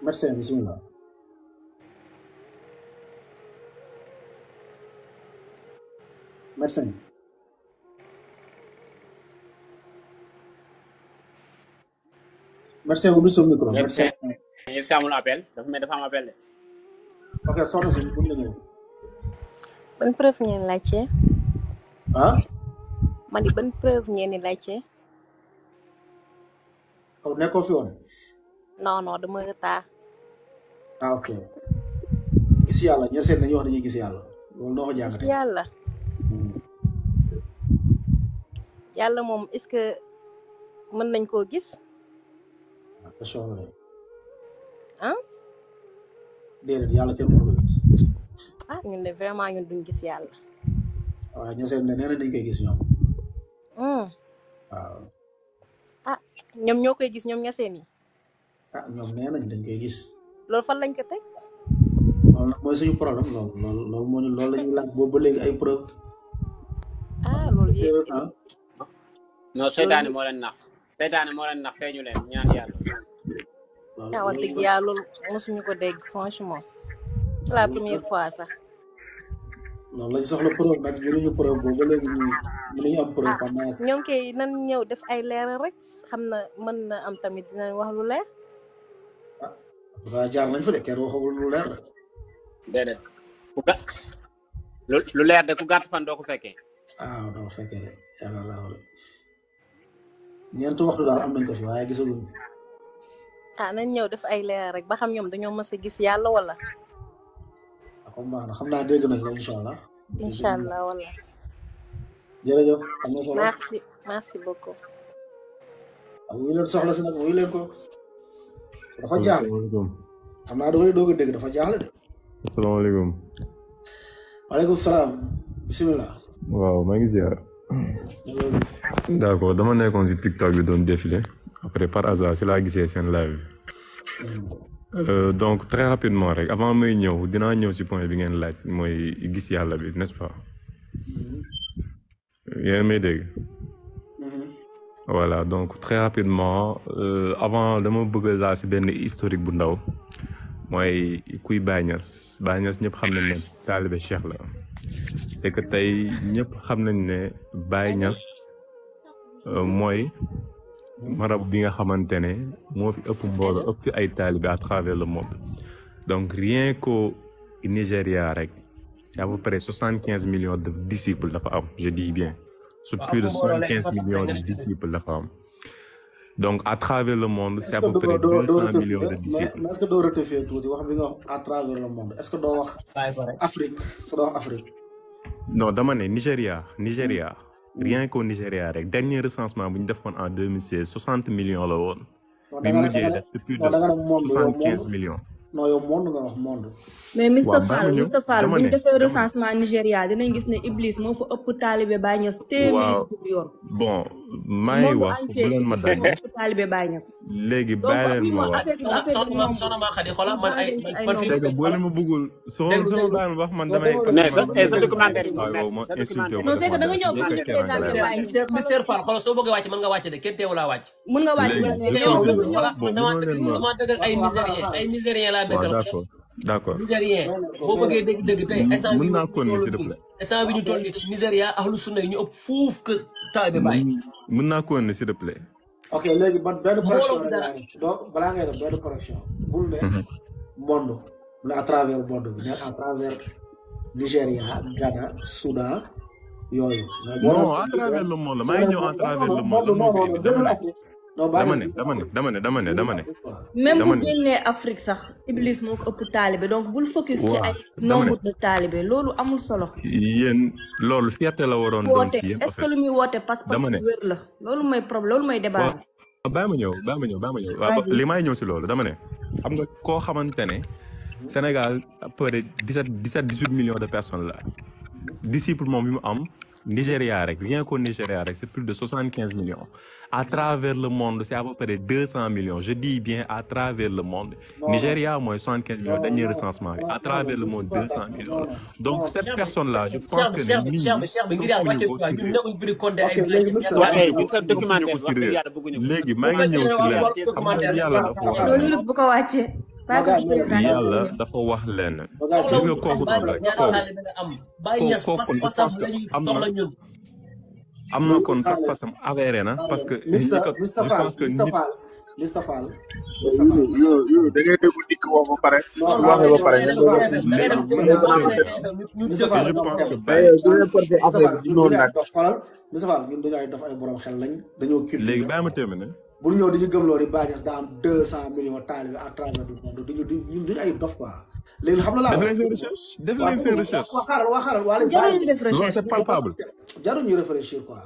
Speaker 1: médecin bismillah médecin médecin ubbi sa micro médecin
Speaker 7: est-ce que amul appel dafa am appel de
Speaker 1: ok soxna si mën nga ñëw
Speaker 10: ban preuve ngeen laajte man di ban preuve ngeen di laajte
Speaker 1: kaw nekkoo fi woon
Speaker 10: non dama retard
Speaker 1: ok gis yàlla ña seen dañuy wax dañuy gis yàlla loolu noo ko jàngate
Speaker 10: yàlla moom est-ce que mën nañ koo gis
Speaker 1: déedéet yàlla kenn mënu ko gis
Speaker 10: ñun de vraiment ñun duñ gis yàlla
Speaker 1: waaw ña seen ne nee na dañ koy gis ñoom waaw
Speaker 10: ñoom ñoo koy gis ñoom ña seen yi
Speaker 1: ah ñoom nee nañ dañ koy gis.
Speaker 10: loolu fan lañ ko teg.
Speaker 1: loolu nag mooy suñu problème loolu moo ñu loolu la ñuy laaj boobu ba léegi ay preuve.
Speaker 10: loolu yëpp.
Speaker 7: non seytaane moo leen nax feeñu leen ñaan yàlla.
Speaker 10: wax dëgg yàlla loolu mosuñu ko dégg franchement la première fois sax.
Speaker 1: loolu lañ soxla preuve nag jëluñu preuve boobu ba léegi ñu am preuve pendant.
Speaker 10: ñoom kay nan ñëw def ay leeral rek xam na mën na am tamit dinañ wax lu leer.
Speaker 1: jaar nañ fa de kenn waxagul lu leer rek.
Speaker 7: déedéet lu leer de ku gàtt fan doo ko fekkee.
Speaker 1: doo ko fekkee de yàlla laa wala ñeenti waxtu daal am nañ ko fi waaye gisaguñ.
Speaker 10: nañ ñëw def ay leeral rek ba xam ñoom dañoo mës a gis yàlla wala.
Speaker 1: comme baax na xam naa dégg nañ la incha allah.
Speaker 10: incha allah wala.
Speaker 1: jërëjëf am na solo.
Speaker 10: merci beaucoup.
Speaker 1: wuyu leen soxla si nag wuyu leen ko. dafa jaaxle. xam naa da koy doog a dégg dafa jaaxle de.
Speaker 11: asalaamaaleykum.
Speaker 1: waaleykum salaam. bisimilah.
Speaker 11: waaw maa ngi ziar. d'accord dama nekkoon si TikTok bi doon défilé après par hasard si laa gisee seen live. donc très rapidement rek avant may ñëw dinaa ñëw si point bi ngeen laaj mooy gis yàlla bi n'est-ce pas. yéen may dégg. voilà donc très rapidement avant dama bëgg laa si benn historique bu ndaw mooy kuy Baye Niass ñëpp xam nañ ne taalibe Cheikh la c'est que tey ñëpp xam nañ ne Baye Niass mooy marab bi nga xamante ne moo fi ëpp mbooloo ëpp fi ay taalibe à travers le monde donc rien qu'au Nigeria rek c'est à peu près 75 millions de disciples dafa am je dis bien. Sur plus de 75 millions de disciples la femme. Donc à travers le monde, c'est à peu près 200 millions de disciples.
Speaker 1: Mais est-ce que doo rectifier tuuti wax bi nga wax à travers le monde est-ce que doo wax Afrique est-ce que doo wax Afrique.
Speaker 11: Non dama ne Nigeria. Rien qu'au Nigeria rek dernier recensement bu ñu defoon en 2016 60 millions la woon. bi mujjee def c'est plus de 75 millions.
Speaker 1: non yow monde nga wax monde.
Speaker 8: mais Mr Fall bu ñu defee recensement Nigéria dinañ gis ne Iblis moo fa ëpp taalibe Baye Niass téeméeri yoon.
Speaker 11: bon maa ngi wax bu leen ma dagg
Speaker 8: ëpp taalibe Baye Niass.
Speaker 11: léegi bàyyi leen ma wax
Speaker 3: soxna maa xadi xoolal man ay man fi
Speaker 11: boo leen ma bëggul soo bàyyi wax man damay
Speaker 7: sa documentaire
Speaker 11: ma insulté
Speaker 8: non c'est que da nga ñëw ba ñu présenté Baye Niass.
Speaker 3: Mister Fall xoolal soo bëggee wàcc mën nga wàcc de kenn teewu laa wàcc.
Speaker 8: mën nga wàcc
Speaker 3: dama dëgg ay Nigérien
Speaker 11: d'accord
Speaker 3: Nigérien boo bëggee dëgg tey instant bi
Speaker 11: mën naa ko s'il te plaît
Speaker 3: instant bi ñu toll nii tey Nigéria ahlu sunna yi ñu ëpp fuuf que taalibe Baye.
Speaker 11: mën naa ko s'il te plaît.
Speaker 1: ok léegi man benn correction la donc balaa ngay def benn correction bul ne monde la à travers monde bi ne à travers Nigéria Ghana Soudan yooyu.
Speaker 11: non à travers le monde maa ngi ñëw à travers le monde. dama ne.
Speaker 8: même bu génnee Afrique sax Iblis moo ko ëpp taalibe donc bul focus ci ay nombre de taalibe loolu amul solo.
Speaker 11: yéen loolu fierté la waroon doon ci yéen
Speaker 8: est-ce que lu muy woote parce que wér la loolu mooy problème loolu mooy débat bi.
Speaker 11: bàyyi ma ñëw waaw li may ñëw si loolu dama ne xam nga koo xamante ne Sénégal à peu près 18 millions de personnes la disciple moom bi mu am Nigéria rek rien qu'au Nigéria rek c'est plus de 75 millions à travers le monde c'est à peu près 200 millions je dis bien à travers le monde Nigéria mooy 75 millions dernier recensement bi à travers le monde 200 millions donc cette personne là je pense que nit ñi léegi maa ngi ñëw si leen xam nga yàlla dafa wax yàlla dafa wax leen gis nga kooku noonu rek kooku am na kon pas-pasam avéré na parce que je pense que
Speaker 1: Mr Fall
Speaker 12: yow da ngay déglu dikk wax ba pare su waxee ba pare
Speaker 11: je pense que Baye
Speaker 1: Mr Fall ñun dañoo def ay borom xel lañ dañoo culture
Speaker 11: léegi bàyyi ma terminer
Speaker 1: bu ñëw dañu gëmloo di Baye Niass daa am 200 millions taalibe à travers le monde ñun duñu ay dof quoi léegi xam na laa
Speaker 11: def leen seen recherche
Speaker 1: waxaaral
Speaker 8: jaruñu def recherche
Speaker 11: c'est palpable
Speaker 1: jaruñu réfléchir quoi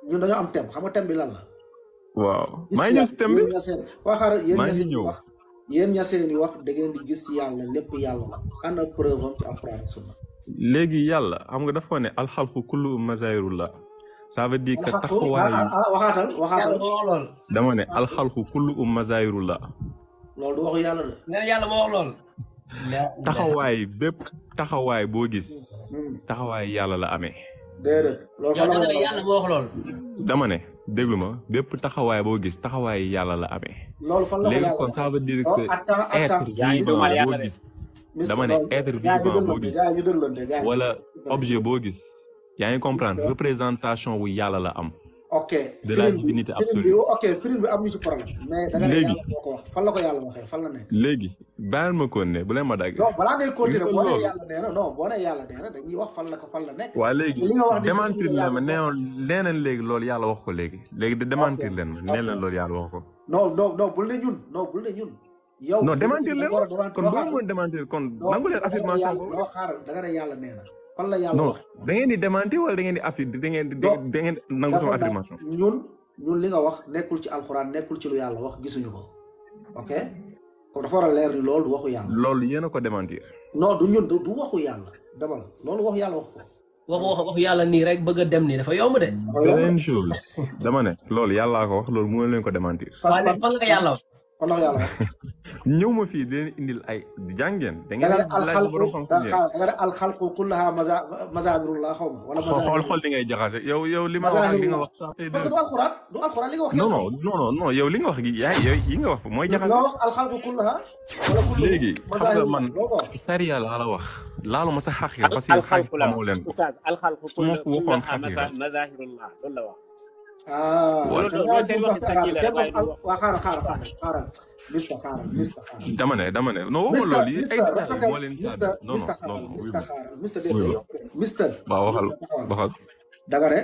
Speaker 1: ñun dañoo am thème xam nga thème bi lan la
Speaker 11: waaw maa ngi ñëw si thème bi
Speaker 1: waxaaral yéen ñaseen yi wax da ngeen di gis yàlla lépp yàlla la ana preuve am ci alxuraan sunna
Speaker 11: léegi yàlla xam nga dafa ne alxalqu kullu mazaahirullah ça veut dire que taxawaayu
Speaker 1: waxaatal
Speaker 11: dama ne alxalqu kullu mazaahirullah
Speaker 1: loolu du waxu yàlla de.
Speaker 3: nee na yàlla moo wax loolu.
Speaker 11: taxawaay bépp taxawaay boo gis taxawaay yàlla la amee.
Speaker 1: déedéet loolu
Speaker 3: yow da nga ne yàlla moo wax loolu.
Speaker 11: dama ne déglu ma bépp taxawaay boo gis taxawaay yàlla la amee.
Speaker 1: loolu fan la ko
Speaker 11: léegi
Speaker 1: yàlla
Speaker 11: kon ça veut dire que être vivant boo gis dama ne être vivant boo gis wala objet boo gis yaa ngi comprendre représentation wu yàlla la am.
Speaker 1: ok
Speaker 11: de la divinité absolue.
Speaker 1: ok film bi am ñu ci problème. mais da nga ne yàlla moo ko wax fan la ko yàlla waxee fan la nekk.
Speaker 11: léegi bàyyil ma kon ne bu leen ma dagg.
Speaker 1: non balaa ngay continuer boo nee yàlla nee na non boo nee yàlla nee na dañuy wax fan la ko fan la nekk.
Speaker 11: waa léegi démentir leen ma nee nañ léegi loolu yàlla wax ko léegi de démentir leen ma nee leen loolu yàlla wax ko.
Speaker 1: non bul ne ñun bul ne ñun. yow
Speaker 11: non démentir leen ma kon boo mën démentir kon nangu leen affirmation boobu.
Speaker 1: non xaaral da nga ne yàlla nee na. fan la yàlla wax
Speaker 11: non da ngeen di démentir wala da ngeen di da ngeen nangu sama affirmation.
Speaker 1: ñun li nga wax nekkul ci alxuraan nekkul ci lu yàlla wax gisuñu ko ok kon dafa war a leer ni loolu du waxu yàlla.
Speaker 11: loolu yéen a ko démentir.
Speaker 1: non du ñun du waxu yàlla demal loolu waxu yàlla wax ko.
Speaker 3: waxu yàlla nii rek bëgg a dem nii dafa yomb de.
Speaker 11: beneen chose dama ne loolu yàllaa ko wax loolu mënoo leen ko démentir.
Speaker 3: fan la ko yàlla wax.
Speaker 1: fan la ko yàlla wax.
Speaker 11: ñëw ma fii di leen indil ay jàngeen. da
Speaker 1: ngeen di alxalqu kullaha mazahirullah xaw ma. wala
Speaker 11: xool li ngay jaxase yow li ma wax ak li nga wax.
Speaker 1: parce que du alxuraan li nga wax.
Speaker 11: non yow li nga wax gi yi nga wax mooy jaxase.
Speaker 1: nga wax alxalqu kullaha.
Speaker 11: léegi xam nga man sariya laa la wax laalu ma sa xaqiqa parce que
Speaker 7: alxalqu la
Speaker 11: leen ko.
Speaker 7: alxalqu kullaha mazahirullah loolu la wax.
Speaker 1: waa xaaral mista
Speaker 11: dama ne non waxuma loolu yi ay détails moo leen
Speaker 1: mista
Speaker 11: waaw waxal
Speaker 1: da nga ne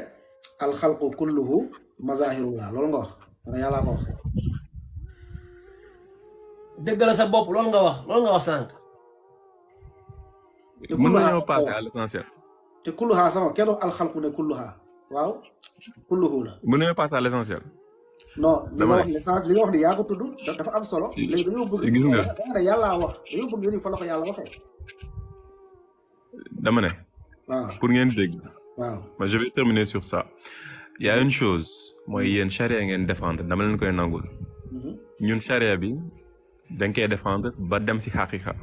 Speaker 1: alxalqu kulluhu mazahirullah loolu nga wax dana yàllaa ko wax
Speaker 3: dëggal sa bopp loolu nga wax sànq
Speaker 11: mën nañoo passer à l'essentiel
Speaker 1: te kulluha sama kenn wax alxalqu ne kulluha waaw kulluhu la
Speaker 11: mën nañoo passer à l'essentiel
Speaker 1: non li nga wax l'essence li nga wax ni yaa ko tudd dafa am solo léegi dañoo bëgg
Speaker 11: gis nga
Speaker 1: da nga ne yàllaa wax dañoo bëgg yéen fa la ko yàlla waxee
Speaker 11: dama ne
Speaker 1: waaw
Speaker 11: pour ngeen dégg
Speaker 1: waaw
Speaker 11: mais je vais terminer sur ça il y a une chose mooy yéen charia ngeen défendre dama leen koy nangul ñun charia bi dañ koy défendre ba dem si xaqiqa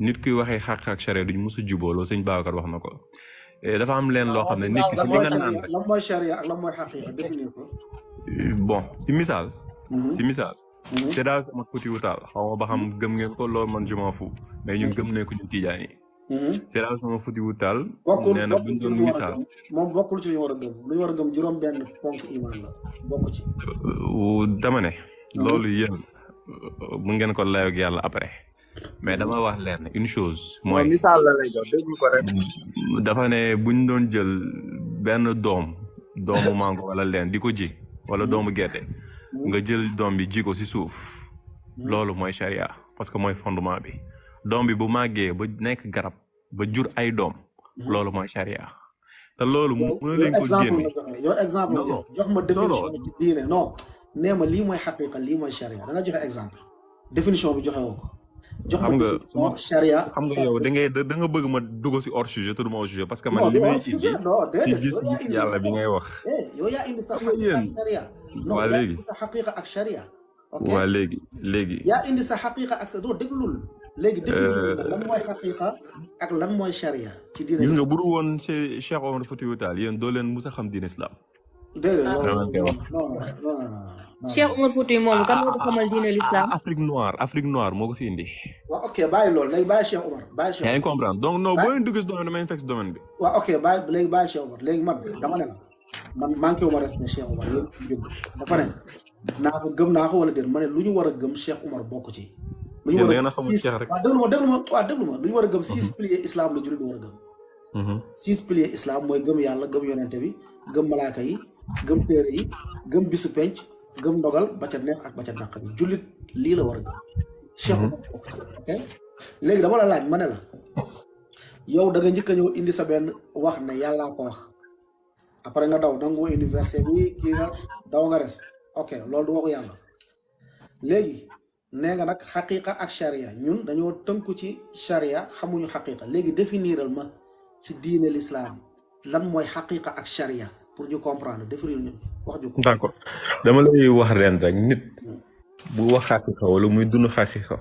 Speaker 11: nit kuy waxee xaqiqa ak charia duñ mos a jubooloo sëñ Babacar wax na ko dafa am leen loo xam ne nit ki si li nga naan rek
Speaker 1: lan mooy charia ak lan mooy xaqiqa définir ko
Speaker 11: bon si misaal c'est daal sama kuti wutaal xaw ma ba xam gëm ngeen ko loolu man je m'en fous mais ñun gëm nañ ko ñun tijaan yi c'est daal sama futi wutaal nee na buñ doon misaal
Speaker 1: moom bokkul ci lu ñu war a gëm lu ñu war a gëm juróom benn ponk iman la bokk ci
Speaker 11: dama ne loolu yéen mu ngeen ko layoog yàlla après mais dama wax leen une chose mooy
Speaker 12: misaal la lay jox déglu ko rek
Speaker 11: dafa ne buñ doon jël benn doomu mango wala leen di ko ji wala doomu gerte nga jël doom bi ji ko ci suuf loolu mooy charia parce que mooy fondement bi doom bi bu màggee ba nekk garab ba jur ay doom loolu mooy charia te loolu mën leen ko génne
Speaker 1: yow exemple jox ma définition ci diine non nee ma lii mooy xaqiqa lii mooy charia da nga joxe exemple définition bi joxe woo ko jox ma définition charia
Speaker 11: xam nga yow da nga bëgg ma dugg ci hors sujet te du ma hors sujet parce que man li may indi ci gis yàlla bi ngay wax
Speaker 1: yow yaa indi sa xaqiqa ak charia
Speaker 11: waa léegi
Speaker 1: sa xaqiqa ak charia
Speaker 11: waa léegi
Speaker 1: yaa indi sa xaqiqa ak sa doo déglul léegi définition lan mooy xaqiqa ak lan mooy charia ci diine
Speaker 11: gis nga buru woon ci Cheikh Omar Foutiyou Tall yéen doo leen mus a xam diine islam
Speaker 1: déedéet
Speaker 8: Cheikh Omar Foutiyou moom kan moo ko xamal diine l'islam
Speaker 11: Afrique noire moo ko fi indi
Speaker 1: waaw ok bàyyi loolu léegi bàyyi Cheikh Omar
Speaker 11: yaa ngi comprendre donc non boo leen dugg si domaine damay fekk si domaine bi
Speaker 1: waaw ok bàyyi Cheikh Omar léegi man dama ne la man manqué wu ma respect Cheikh Omar yéen jóg dafa ne gëm naa ko wala déet ma ne lu ñu war a gëm Cheikh Omar bokk ci lu ñu war a déglu ma lu ñu war a gëm 6 piliers islam la jullit war a gëm 6 piliers islam mooy gëm yàlla gëm yonente bi gëm malaaka yi gëm téere yi gëm bisu penc gëm ndogal ba ca neex ak ba ca naq bi jullit lii la war a gëm Cheikh Omar bokk ci ok léegi dama la laaj ma ne la yow da nga njëkk a ñëw indi sa benn wax ne yàllaa ko wax après nga daw nangu indi verset bi kii nga daw nga res ok loolu du waxu yàlla léegi nee nga nag xaqiqa ak charia ñun dañoo tënku ci charia xamuñu xaqiqa léegi définiral ma ci diine l'islam lan mooy xaqiqa ak charia pour ñu comprendre définir ñu wax ju ko
Speaker 11: d'accord dama lay wax ren rek nit bu wax xaqiqa wala muy dund xaqiqa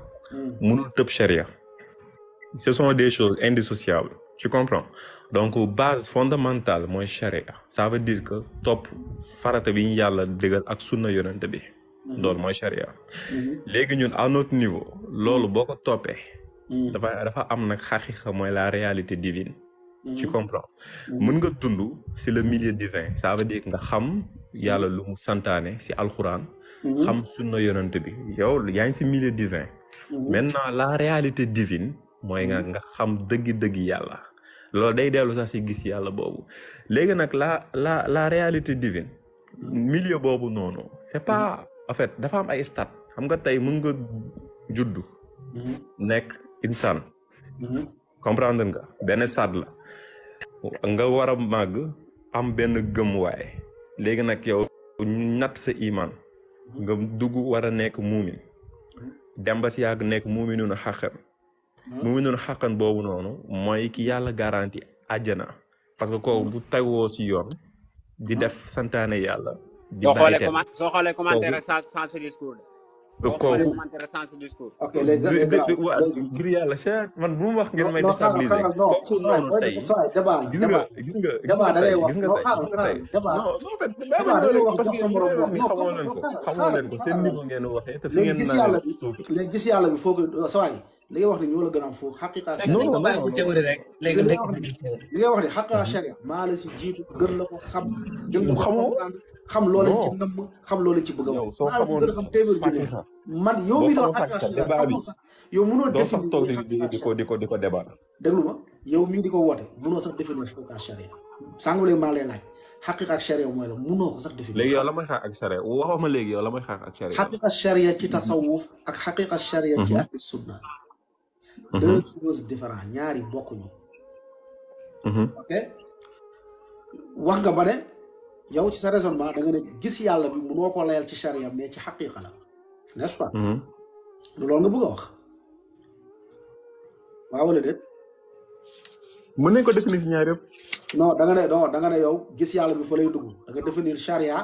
Speaker 11: mënul tëb charia. Ce sont des choses indissociables tu comprends donc base fondamentale mooy charia ça veut dire que topp farata bi ñu yàlla digal ak sunna yonent bi loolu mooy charia léegi ñun à notre niveau loolu boo ko toppee dafa am nag xaqiqa mooy la réalité divine tu comprends mën nga dund si le milieu divin ça veut dire que nga xam yàlla lu mu santaane si alxuraan xam sunna yonent bi yow yaa ngi si milieu divin maintenant la réalité divine mooy nga xam dëgg-dëgg yàlla loolu day dellu sax si gis yàlla boobu léegi nag la réalité divine milieu boobu noonu c'est pas en fait dafa am ay stade xam nga tey mën nga juddu nekk insaan comprendre nga benn stade la nga war a màgg am benn gëmwaay léegi nag yow natt sa iman nga dugg war a nekk muumin dem ba si yàgg nekk muuminuna xaqan muuminuna xaqan boobu noonu mooy ki yàlla garanti àjjana parce que kooku bu tawoo si yoon di def santaane yàlla di
Speaker 7: soo xoolee commentaire ak sans discours
Speaker 11: kooku
Speaker 1: ok léegi
Speaker 11: ngir yàlla cher man bu mu wax ngeen may déstabiliser kooku noonu tey gis nga tey xamoo leen ko seen niveau ngeen waxee te fi ngeen naan
Speaker 1: léegi gis yàlla bi foog sawaay li ngay wax ni ñoo la gën a am foofu xaqiqa
Speaker 3: non non bàyyi ko théorie rek léegi
Speaker 1: li ngay wax ni xaqiqa sharia maa la si jiitu gën la ko xam gën la ko xam loolu ci nëbb xam loolu ci bëgg a wax maa la ko gën a xam téeméer junni man yow mi doon xaqiqa sharia xamoo sax yow mënoo
Speaker 11: doo sax toog di ko débat
Speaker 1: déglu ma yow mii di ko woote mënoo sax définir xaqiqa sharia sàngu léegi maa lay laaj xaqiqa ak sharia mooy la mënoo ko sax définir
Speaker 11: léegi yow la may xaar ak sharia waxuma léegi yow la may xaar ak sharia
Speaker 1: xaqiqa sharia ci tasawuf ak xaqiqa sharia ci ahli sunna deux choses différentes ñaari bokkuñu ok wax nga ba ne yow ci sa raisonnement da nga ne gis yàlla bi mënoo ko layal ci sharia mais ci xaqiqa la n'est-ce pas loolu nga bëgg a wax waaw wala déet
Speaker 11: mën nañ ko définir si ñaar yëpp
Speaker 1: non da nga ne yow gis yàlla bi fa lay dugg da nga définir sharia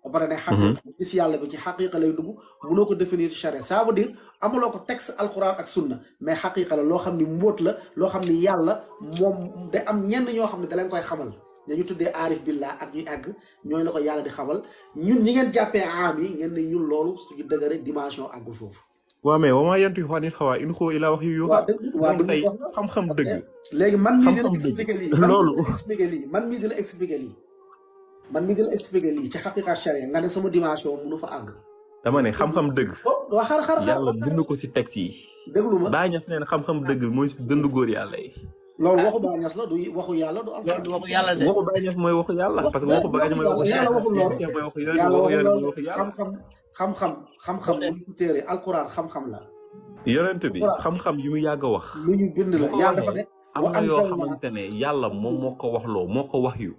Speaker 1: ba pare ne xaqiqa gis yàlla bi ci xaqiqa lay dugg mënoo ko définir ci sharia ça veut dire amuloo ko texte alquran ak sunna mais xaqiqa la loo xam ni mbóot la loo xam ni yàlla moom da am ñenn ñoo xam ne da leen koy xamal dañu tuddee aarif billah ak ñuy àgg ñooñu la ko yàlla di xamal ñun ñi ngeen jàppee am yi ngeen ne ñun loolu suñu dëgëre dimension àggul foofu
Speaker 11: waaw mais wamaa yentu xaa nit xawaa in xoo ilaa wax yu yuuxa donc tey xam-xam dëgg
Speaker 1: léegi man mii di la expliqué lii
Speaker 11: loolu
Speaker 1: man mii di la expliqué lii ci xaqiqa sharia nga ne sama dimension mënu fa àgg
Speaker 11: dama ne xam-xam dëgg
Speaker 1: waa xar
Speaker 11: yàlla bind ko si texte yi
Speaker 1: déglu ma
Speaker 11: Baay Ñas nee na xam-xam dëgg mooy si dënd góor yàlla yi
Speaker 1: loolu waxu Baay Ñas la du waxu yàlla du
Speaker 3: waxu yàlla de
Speaker 11: waxu Baay Ñas mooy waxu yàlla parce que waxu Baay Ñas mooy waxu
Speaker 1: yàlla waxul loolu
Speaker 11: yàlla
Speaker 1: xam-xam lu ñu téere alquran xam-xam la
Speaker 11: yonent bi xam-xam yi mu yàgg a wax
Speaker 1: lu ñu bind la yàlla dafa ne
Speaker 11: am na yoo xamante ne yàlla moom moo ko wax loo moo ko wax yu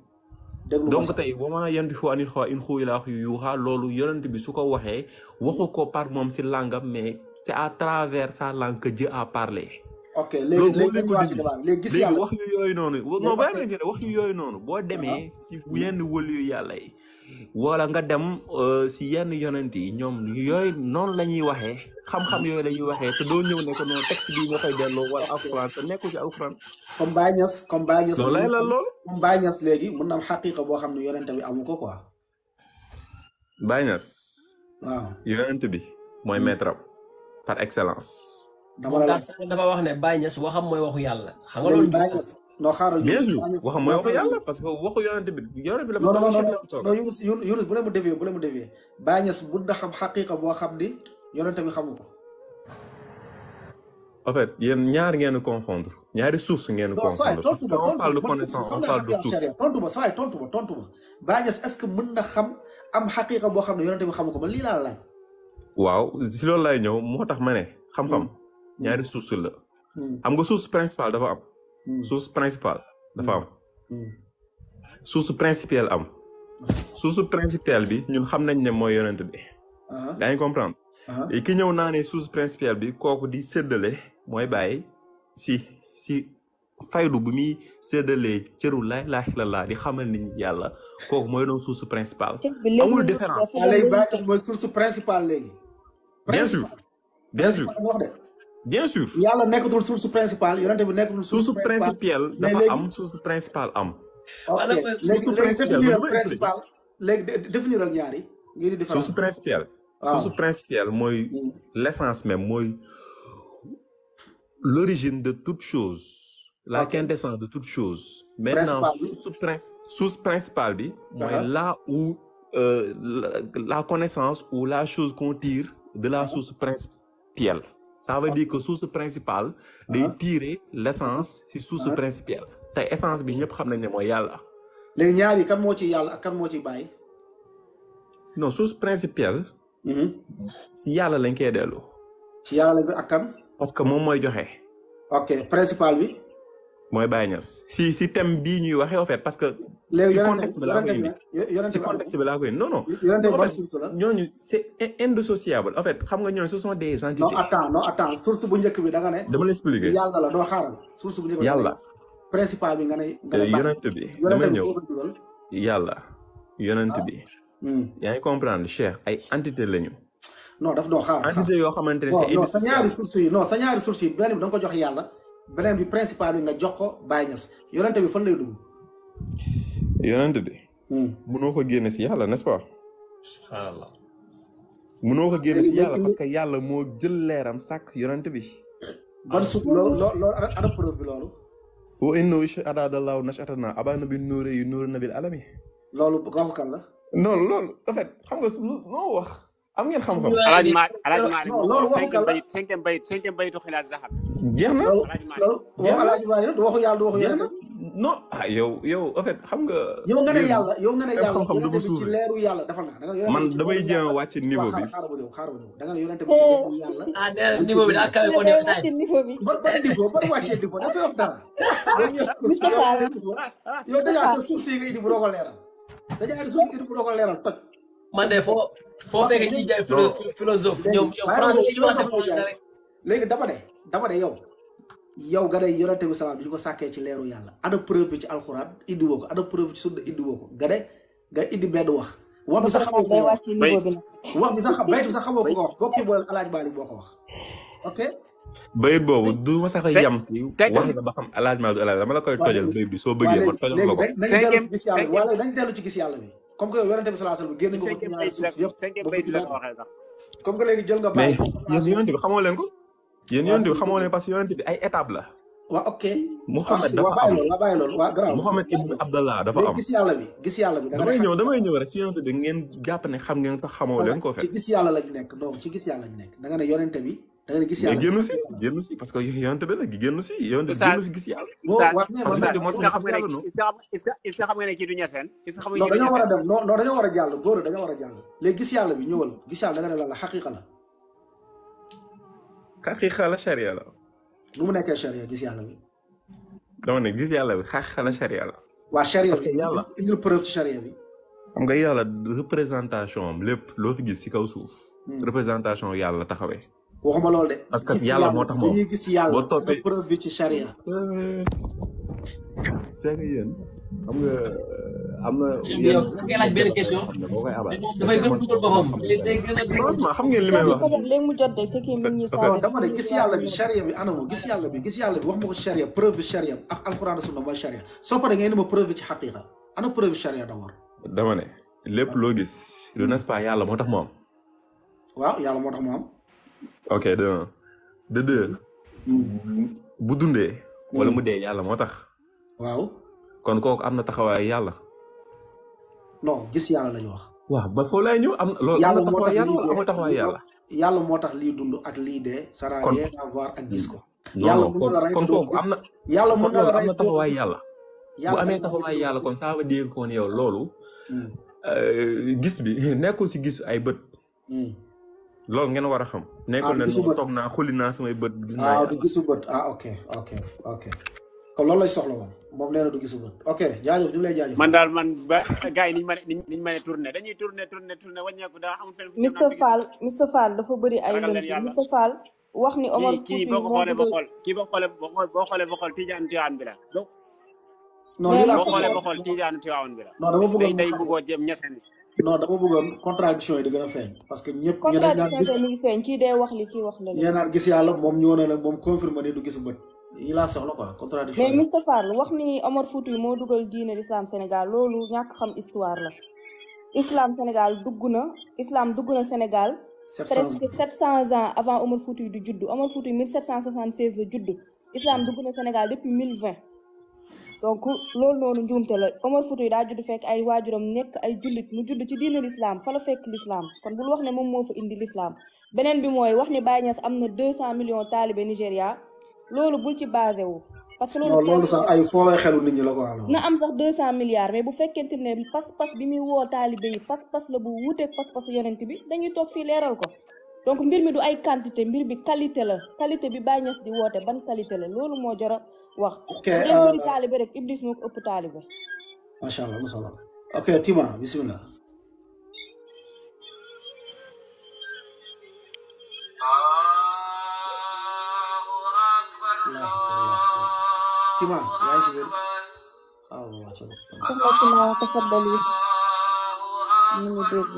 Speaker 11: donc tey wama yanti fo anit xawa in xu ilaa wax yu yuuxa loolu yonent bi su ko waxee waxu ko par moom si langam mais c'est à travers sa langue que Dieu a parlé
Speaker 1: ok léegi gis yàlla
Speaker 11: wax yu yooyu noonu non bàyyi ma jëne wax yu yooyu noonu boo demee si yenn wël yu yàlla yi wala nga dem si yenn yonent yi ñoom yooyu noonu la ñuy waxee xam-xam yooyu la ñuy waxee te doo ñëw ne ko noonu texte bii nga koy delloo wala alxuraan te nekkul ci alxuraan
Speaker 1: comme Baay Ñas
Speaker 11: loolu lay la loolu
Speaker 1: comme Baay Ñas léegi mën na am xaqiqa boo xam ne yonent bi amu ko quoi
Speaker 11: Baay Ñas
Speaker 1: waaw
Speaker 11: yonent bi mooy maître am par excellence
Speaker 3: dafa wax ne Baay Ñas waxam mooy waxu yàlla xam nga loolu
Speaker 1: Baay Ñas non xaaral
Speaker 11: bien sûr waxam mooy waxu yàlla parce que waxu yonent bi la
Speaker 1: non Yunus bu leen mu dévier Baay Ñas bu da xam xaqiqa boo xam ni yonent bi xamu ko
Speaker 11: en fait yéen ñaar ngeen confondre ñaari source ngeen confondre parce que on parle de connaissance on parle de source
Speaker 1: tontu ma Baay Ñas est-ce que mën na xam am xaqiqa boo xam ne yonent bi xamu ko man lii laa laaj
Speaker 11: waaw si loolu lay ñëw moo tax ma ne xam-xam ñaari source la xam nga source principale dafa am source principale dafa am source principale am source principale bi ñun xam nañ ne mooy yonent bi yaa ngi comprendre et ki ñëw naa ne source principale bi kooku di séddale mooy bàyyi si faydu bu muy séddalee cëru laa ilaaha illallaah di xamal nit ñi yàlla kooku mooy doon source principale amul différence
Speaker 1: léegi Baay Ñas mooy source principale léegi
Speaker 11: bien sûr bien sûr bien sûr.
Speaker 1: yàlla nekkatul source principale yonente bi nekkatul
Speaker 11: source principale dafa am source principale am.
Speaker 1: ok léegi définiral principal léegi définiral ñaari ngir di différence.
Speaker 11: source principale. source principale mooy l'essence même mooy l'origine de toute chose. la quintessence de toute chose. maintenant source principale bi mooy là où la connaissance ou la chose qu'on tire de la source principale. ça veut dire que source principale day tirer l'essence ci source principale te essence bi ñëpp xam nañ ne mooy yàlla.
Speaker 1: léegi ñaar yi kan moo ci yàlla ak kan moo ci bàyyi.
Speaker 11: non source principale. ci yàlla lañ koy delloo.
Speaker 1: ci yàlla lañ koy ak kan.
Speaker 11: parce que moom mooy joxe.
Speaker 1: ok principal bi.
Speaker 11: mooy Baye Niass si thème bii ñuy waxee en fait parce que.
Speaker 1: léegi
Speaker 11: ci contexte bi laa koy indi ci contexte bi laa koy indi non non. ñooñu c'est indissociable en fait xam nga ñooñu ce sont des entités.
Speaker 1: non attends source bu njëkk bi da nga ne.
Speaker 11: dama la expliquer
Speaker 1: yàlla la doo xaaral. source bu njëkk bi
Speaker 11: yàlla.
Speaker 1: principal bi nga ne.
Speaker 11: yonent bi damay ñëw yàlla yonent bi. yaa ngi comprendre Cheikh ay entité lañu.
Speaker 1: non daf doo xaaral
Speaker 11: entité yoo xamante ne
Speaker 1: non sa ñaari source yi non sa ñaari source yi benn bi da nga ko jox yàlla. beneen bi principal bi nga jox ko Baye Niass yonente bi fan lay dugg.
Speaker 11: yonente bi. mënoo ko génne si yàlla n'est-ce pas.
Speaker 3: subhanallah.
Speaker 11: mënoo ko génne si yàlla parce que yàlla moo jël leeram sàkk yonente bi.
Speaker 1: ban suuf loolu ana preuve bi loolu.
Speaker 11: wa innahu shahadallahu nashatana abana bi nuuri yu nuuri nabil alami.
Speaker 1: loolu waxu kan la.
Speaker 11: non loolu en fait xam nga loo wax. am ngeen xam-xam.
Speaker 7: Alaaji Maalik cinquième bayitu xilaas zahab.
Speaker 11: jeex na
Speaker 1: loolu Alaaji Maalik du waxu yàlla du waxu yonente.
Speaker 11: non yow en fait xam nga.
Speaker 1: yow nga ne yàlla
Speaker 11: xam-xam du ma
Speaker 1: ci leeru yàlla dafa na.
Speaker 11: man damay jéem a wàcc niveau bi.
Speaker 1: xaaral da nga ne yonente bi ci leeru yàlla.
Speaker 3: niveau bi daa kawe ko ne saa yi.
Speaker 1: ban niveau ban wàccee niveau dafay wax dara. yow déjà sa source yi nga indi bu doo ko leeral. déjà source yi nga indi bu doo ko leeral toj.
Speaker 3: man de foo fekk ñuy jaay philosophe ñoom français yi ñu wax def français rek.
Speaker 1: léegi dama de yow nga day yonente bi salaam bi ñu ko sàkkee ci leeru yàlla ana preuve bi ci alxuraan indi woo ko ana preuve ci sunna indi woo ko nga indi benn wax bi sax xamoo ko wax bi sax baytu sax xamoo ko wax boo kii boole Alaaji Maalik boo ko wax ok
Speaker 11: bayit boobu du ma sax a yam ci wax nga ba xam Alaaji Maalik dama la koy tojal bayit bi soo bëggee ma tojal la ko
Speaker 1: wala dañ dellu ci gis yàlla bi comme que yow yonente bi sallallahu alayhi wasallam génn nga ko ñaari suuf yëpp comme que léegi jël nga bàyyi
Speaker 11: mais yéen yonente bi xamoo leen ko yéen yonente bi xamoo leen parce que yonente bi ay étape la
Speaker 1: waaw ok
Speaker 11: Muhammad dafa am
Speaker 1: waa bàyyi loolu waa garaaw
Speaker 11: Muhammad ibn Abdallah dafa am
Speaker 1: gis yàlla bi
Speaker 11: damay ñëw rek si yonente bi ngeen jàpp ne xam ngeen tax xamoo leen ko
Speaker 1: ci gis yàlla lañ nekk donc ci gis yàlla lañ nekk da nga ne yonente bi da nga ne gis yàlla
Speaker 11: génn si parce que yonente bi la génn si yonente bi génn si gis yàlla
Speaker 7: est-ce que xam nga ne kii du ñeseen est-ce que xam
Speaker 1: nga dañoo war a dem non dañoo war a jàll góor dañoo war a jàll léegi gis yàlla bi ñëwal gis yàlla da nga ne la xaqiqa la
Speaker 11: xaqiqa la charia la
Speaker 1: nu mu nekkee charia gis yàlla bi
Speaker 11: dama ne gis yàlla bi xaqiqa la charia la
Speaker 1: waa charia
Speaker 11: parce que yàlla
Speaker 1: indil preuve ci charia bi
Speaker 11: xam nga yàlla représentation am lépp loo fi gis ci kaw suuf représentation yàlla taxawee
Speaker 1: waxuma loolu de
Speaker 11: parce que yàlla moo tax moom
Speaker 1: dañuy gis yàlla boo toppee preuve bi ci charia
Speaker 11: fekk yéen xam nga am na
Speaker 3: yow nga laaj benn question dafay gën a dugal boppam day gën a
Speaker 11: franchement xam ngeen li may wax
Speaker 8: léegi mu jot de te kii mi ngi
Speaker 1: dama ne gis yàlla bi charia bi anamu gis yàlla bi wax ma ko charia preuve bi charia ak alquran sunna mooy charia soo paree ngeen di ma preuve bi ci xaqiqa ana preuve bi charia d'abord
Speaker 11: dama ne lépp loo gis lu n'est-ce pas yàlla moo tax mu am
Speaker 1: waaw yàlla moo tax mu am
Speaker 11: ok de deux bu dundee wala mu dee yàlla moo tax
Speaker 1: waaw
Speaker 11: kon kooku am na taxawaay yàlla
Speaker 1: non gis yàlla lañu wax
Speaker 11: waaw ba foo lay ñëw am loolu
Speaker 1: yàlla moo tax
Speaker 11: amul taxawaay
Speaker 1: yàlla moo tax lii dund ak lii dee ça n'a rien à voir ak gis ko
Speaker 11: yàlla kon kooku am na
Speaker 1: yàlla mën na la
Speaker 11: am na taxawaay yàlla bu amee taxawaay yàlla kon ça veut dire kon yow loolu gis bi nekkul si gis ay bët loolu ngeen war a xam nekkul ne toog naa xulli naa samay bët gis naa
Speaker 1: du gisu bët ok kon loolu lay soxla woon moom nee na du gisu bët ok jaajëf ñu lay jaajëf
Speaker 7: man daal man ba gars yi niñ ma ne tourné dañuy tourné wàññeeku daa amul fenn
Speaker 8: Mr Fall dafa bëri ay lënd Mr Fall wax ni Omar
Speaker 7: kii boo ko xoolee ba xool Tijaan Tiwaawan bi la
Speaker 1: non li la
Speaker 7: boo xoolee ba xool Tijaan Tiwaawan bi la
Speaker 1: non dama bëggoon
Speaker 7: day bëggoo jëm ñeseen
Speaker 1: non dama bëggoon contradiction yi di gën a feeñ parce que ñëpp ñu dañ naan gis
Speaker 8: contradiction mi ngi feeñ kii day wax li kii wax la
Speaker 1: ñee naan gis yàlla moom ñëw na la moom confirmé ni du gis bët yi laa soxla quoi contradiction
Speaker 8: mais Moustapha wax ni Omar Fouti moo dugal diine l'islam Sénégal loolu ñàkk xam histoire la islam Sénégal dugg na Sénégal presque 700 ans avant Omar Fouti du juddu Omar Fouti 1776 la juddu islam dugg na Sénégal depuis 1020 donc loolu noonu njuumte la Omar Fouti daa judd fekk ay waajuram nekk ay jullit mu judd ci diine l'islam fa la fekk l'islam kon bul wax ne moom moo fa indi l'islam beneen bi mooy wax ni Baye Niass am na 200 millions talibé Nigéria loolu bul ci basé wu parce que
Speaker 1: loolu sax ay foowee xelu nit ñi la ko
Speaker 8: na am sax 200 milliards mais bu fekkente ne pas-pas bi muy woo talibé yi pas-pas la bu wuuteeg pas-pas yonent bi dañuy toog fii leeral ko donc mbir mi du ay quantité mbir bi qualité la qualité bi Baye Niass di woote ban qualité la loolu moo jara wax bëri talibé rek Iblis moo ko ëpp talibé
Speaker 1: macha allah macha allah ok Tima bismillah Tima yaa ngi si biir
Speaker 8: Tima tafaddali ñu ngi dégg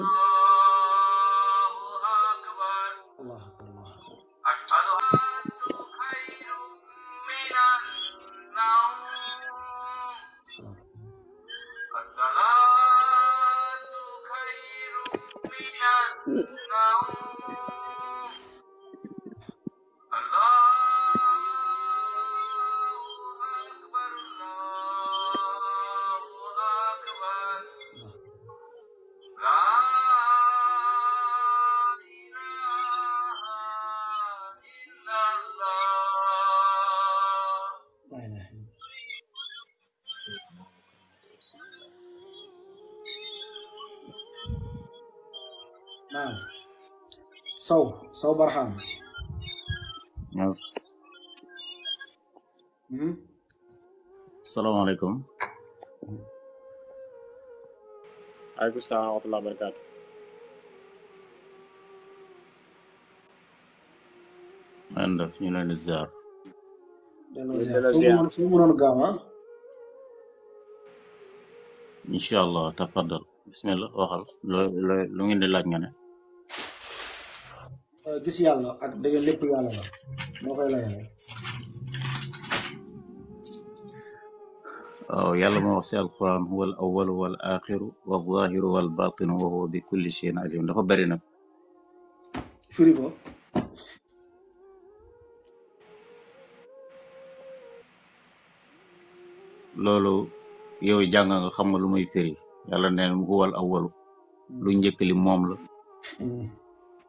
Speaker 1: naam Sow Barham
Speaker 13: yes salaamaaleykum
Speaker 7: aleykum salaam wa rahmatulah barakaatu
Speaker 13: man def ñu leen di ziar
Speaker 1: su mënoon gaaw
Speaker 13: incha allah tafaddal bismillah waxal lu ngeen di laaj nga ne
Speaker 1: gis yàlla ak dëgg lépp yàlla la moo koy layal
Speaker 13: waaw yàlla moo wax si alquran huwa al awalu wal axiru wal zahiru wal batinu wa huwa bi kulli shay'in alim dafa bari nag
Speaker 1: firi ko
Speaker 13: loolu yow jàng nga xam nga lu muy firi yàlla neen huwa al awalu lu njëkk li moom la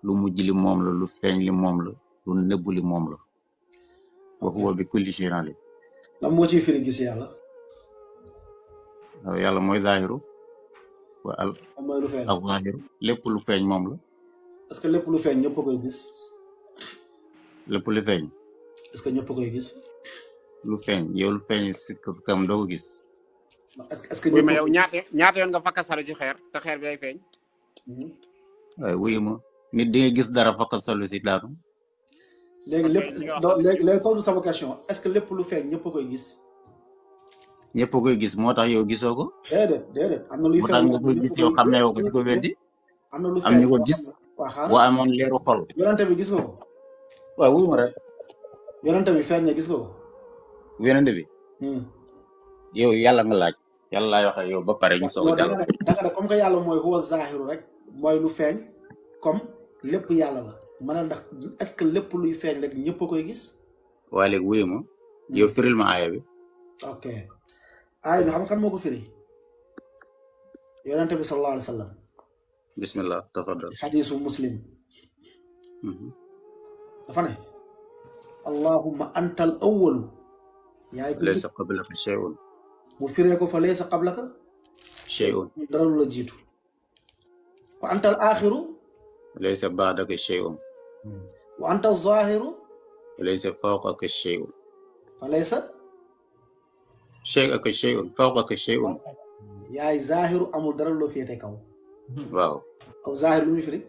Speaker 13: lu mujj li moom la lu feeñ li moom la lu nëbb li moom la wa huwa bi kulli shay'in alim
Speaker 1: lan moo ciy firi gis yàlla
Speaker 13: waaw yàlla mooy zahiru wa al zahiru lépp lu feeñ moom la
Speaker 1: est-ce que lépp lu feeñ ñëpp koy gis
Speaker 13: lépp lu feeñ
Speaker 1: est-ce que ñëpp koy gis
Speaker 13: lu feeñ yow lu feeñ si kam doo ko gis
Speaker 1: est-ce que
Speaker 7: mais yow ñaata yoon nga fakkasalu ci xeer te xeer bi day feeñ
Speaker 13: waaye wuyu ma nit di nga gis dara fakkasalu si daanu
Speaker 1: léegi tontu sama question est-ce que lépp lu feeñ ñëpp koy gis
Speaker 13: ñëpp koy gis moo tax yow gisoo ko
Speaker 1: déedéet am na luy feeñ
Speaker 13: moo tax nga koy gis yow xam ne yow ko di ko weddi
Speaker 1: am na lu feeñ
Speaker 13: am ñu ko gis boo amoon leeru xol
Speaker 1: yonente bi gis nga ko
Speaker 13: waaw wuyu ma rek
Speaker 1: yonente bi feeñ na gis nga ko
Speaker 13: yonente bi yow yàlla nga laaj yàlla laay wax yow ba pare ñu soog a jàll
Speaker 1: danga ne comme que yàlla mooy huwa zahiru rek mooy lu feeñ comme lépp yàlla la ma ne ndax est-ce que lépp luy feeñ rek ñëpp a koy gis
Speaker 13: waaye léegi wuyu ma yow firil ma aaya bi
Speaker 1: ok aaya bi xam kan moo ko firi yonente bi sallallahu alayhi wa sallam
Speaker 13: bismillah tafaddal
Speaker 1: xadiisu muslim dafa ne allahumma anta al awwalu yaay
Speaker 13: laysa qablaka shay'un
Speaker 1: mu firee ko fa laysa qablaka
Speaker 13: shay'un
Speaker 1: dara lu la jiitu wa anta al axiru
Speaker 13: laysa ba'daka shay'un
Speaker 1: wa anta al zahiru
Speaker 13: laysa fawqaka shay'un
Speaker 1: fa laysa
Speaker 13: shay'aka shay'un fawqaka shay'un
Speaker 1: yaay zahiru amul dara loo féete kaw
Speaker 13: waaw
Speaker 1: kaw zahir lu muy firi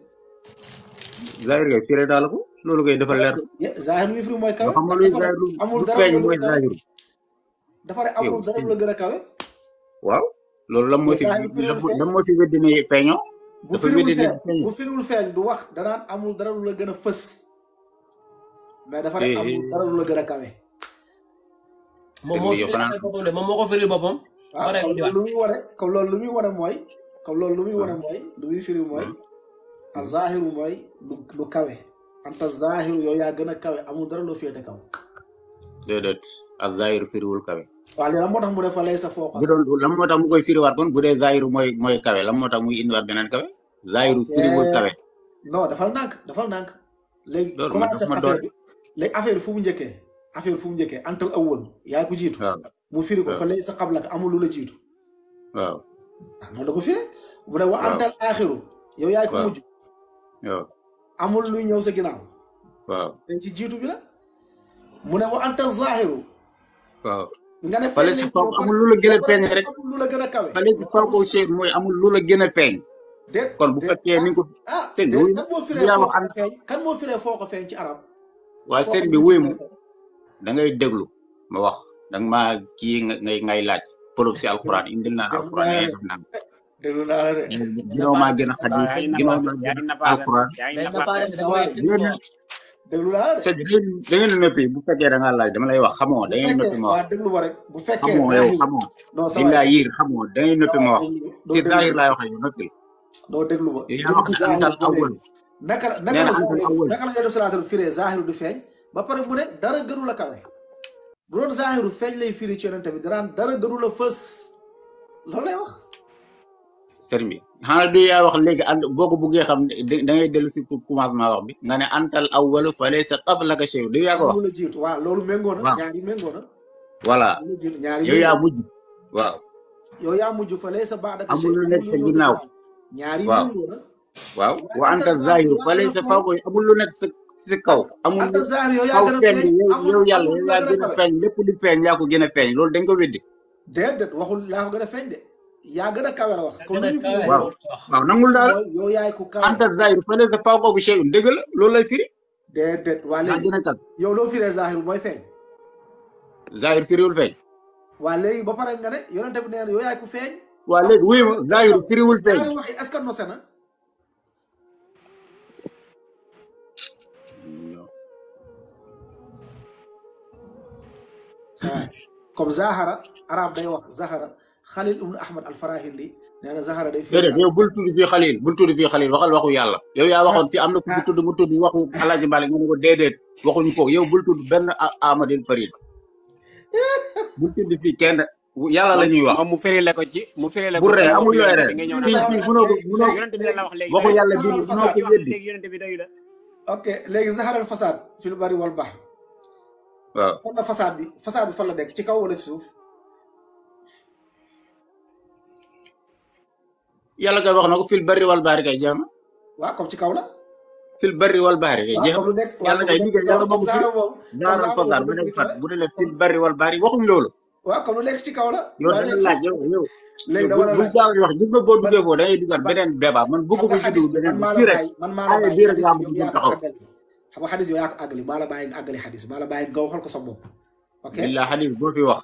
Speaker 13: zahir ngay firi daal ko loolu ngay defal leer
Speaker 1: zahir lu muy firi mooy kawe
Speaker 13: xam nga luy zahir
Speaker 1: amul
Speaker 13: lu
Speaker 1: dara
Speaker 13: feeñ mooy zahir
Speaker 1: dafa ne amul dara lu la gën a kawe
Speaker 13: waaw loolu lan moo fi lan moo fi weddi ne feeñoo
Speaker 1: bu firiwul feeñ du wax danaan amul dara lu la gën a fës mais dafa ne amul dara lu la gën a kawe
Speaker 3: moom moo ko firil boppam
Speaker 1: waaw lu muy wane comme loolu lu muy wane mooy lu muy firi mooy a zahiru mooy lu kawe anta zahiru yow yaa gën a kawe amul dara loo féete kaw
Speaker 13: déedéet a zahiru firiwul kawe
Speaker 1: waaw léegi lan moo tax mu ne fa lay sa fooqa
Speaker 13: bu doon lan moo tax mu koy firiwaat kon bu dee zahiru mooy kawe lan moo tax muy indiwaat beneen kawe zahiru firiwul kawe
Speaker 1: non dafal nànk léegi commencé affaire bi léegi affaire fu mu njëkkee antal awwal yaa ko jiitu mu firi ko fa lay sa xablaka amul lu la jiitu
Speaker 13: waaw
Speaker 1: noonu la ko firi mu ne wa antal aaxiru yow yaay ko mujj
Speaker 13: waaw
Speaker 1: amul luy ñëw sa ginnaaw
Speaker 13: waaw
Speaker 1: te ci jiitu bi la mu ne wa antal zaahiru
Speaker 13: waaw
Speaker 1: nga ne
Speaker 13: fale si faw amul lu la gën a feeñ rek
Speaker 1: amul lu la gën a kawe
Speaker 13: fale si faw ko chef mooy amul lu la gën a feeñ kon bu fekkee ni ko sëñ bi
Speaker 1: kan moo firee foo ko feeñ ci arab
Speaker 13: waaye sëñ bi wuy mu da ngay déglu ma wax danga maa kii ngay laaj preuve si alxuraan indil naa alxuraan ngay def naan
Speaker 1: déglu naa la de
Speaker 13: ginaaw maa gën a xadis ginaaw maa gën a alxuraan
Speaker 1: déglu naa la de
Speaker 13: sëñ bi da ngeen noppi bu fekkee da ngaa laaj dama lay wax xamoo da ngeen noppi ma wax
Speaker 1: déglu ma rek bu fekkee
Speaker 13: xamoo yow xamoo di laa yiir xamoo da ngeen noppi ma wax ci zahir laay wax yow noppi
Speaker 1: doo déglu ma
Speaker 13: yaa wax ne antal awwal
Speaker 1: naka la yonent sallallahu alayhi firee zahiru di feeñ ba pare mu ne dara gënu la kawe bu doon zahiru feeñ lay firi ci yonent bi daraan dara gënu la fës loolu lay wax
Speaker 13: sëriñ bi xanaa du yaa wax léegi and boo ko buggee xam da ngay dellu si commencement wax bi nga ne antal awwalu fa laysa qablaka shay du yaa ko wax
Speaker 1: la jiitu waaw loolu méngoo na ñaari méngoo na
Speaker 13: voilà yow yaa mujj waaw
Speaker 1: yow yaa mujj fa laysa ba'daka shay
Speaker 13: amul lu nekk sa ginnaaw
Speaker 1: ñaari
Speaker 13: waaw
Speaker 1: méngoo na
Speaker 13: waaw wa anta zahiru fa laysa fawqa amul lu nekk si kaw amul kaw feeñ yow yàlla yow yaa gën a feeñ lépp lu feeñ yaa ko gën a feeñ loolu dañ ko weddi
Speaker 1: déedéet waxul yaa ko gën a feeñ de yaa gën a kawe la wax comme ni
Speaker 13: waaw nangul daal
Speaker 1: yow yaay ku kawe
Speaker 13: anta zahiru fa laysa fawqa shay'un dëgg la loolu lay firi
Speaker 1: déedéet waa léegi
Speaker 13: gën a kaw
Speaker 1: yow loo firee zahiru mooy feeñ
Speaker 13: zahiru firiwul feeñ
Speaker 1: waa léegi ba pare nga ne yonente bi nee na yow yaay ku feeñ
Speaker 13: waa léegi wuyu ma zahiru firiwul feeñ
Speaker 1: wax est-ce que nose na comme Zahara arab day wax Zahara Khalil ibn Ahmad al-Farahindi nee na Zahara day fi
Speaker 13: yow bul tudd fii Khalil waxal waxu yàlla yow yaa waxoon fi am na ku mu tudd waxu Alaaji Malik nga ne ko déedéet waxuñu ko yow bul tudd benn Ahmadil Farid bul tudd fii kenn yàlla la ñuy wax
Speaker 7: mu firile ko ci
Speaker 13: bu ree amul yooy ree fii mënoo waxu yàlla bii mënoo ko weddi
Speaker 1: ok léegi Zahara al fasad fil bari wal bahr
Speaker 13: waaw
Speaker 1: fan la façade bi fan la nekk ci kaw wala ci suuf
Speaker 13: yàlla kay wax na ko fil barri wal bahri kay jeex na
Speaker 1: waaw comme ci kaw la
Speaker 13: fil barri wal bahri kay jeex na yàlla kay liggéey yàlla moo ko firi daaral fasaad bu nekk fat bu ne fil barri wal bahri waxuñ loolu
Speaker 1: waaw comme lu nekk ci kaw la
Speaker 13: yow dana laaj yow léegi dama la bu jaaw wax gis nga boo duggee foofu da ngay duggaat beneen débat man bëgguma ci dugg beneen fii rek ay bii rek laa bëgg taxaw
Speaker 1: xam nga xadis yow yaa ko àggali maa la bàyyi nga àggali xadis maa la bàyyi nga waxal ko sa bopp ok
Speaker 13: bilaa xadis boo fi wax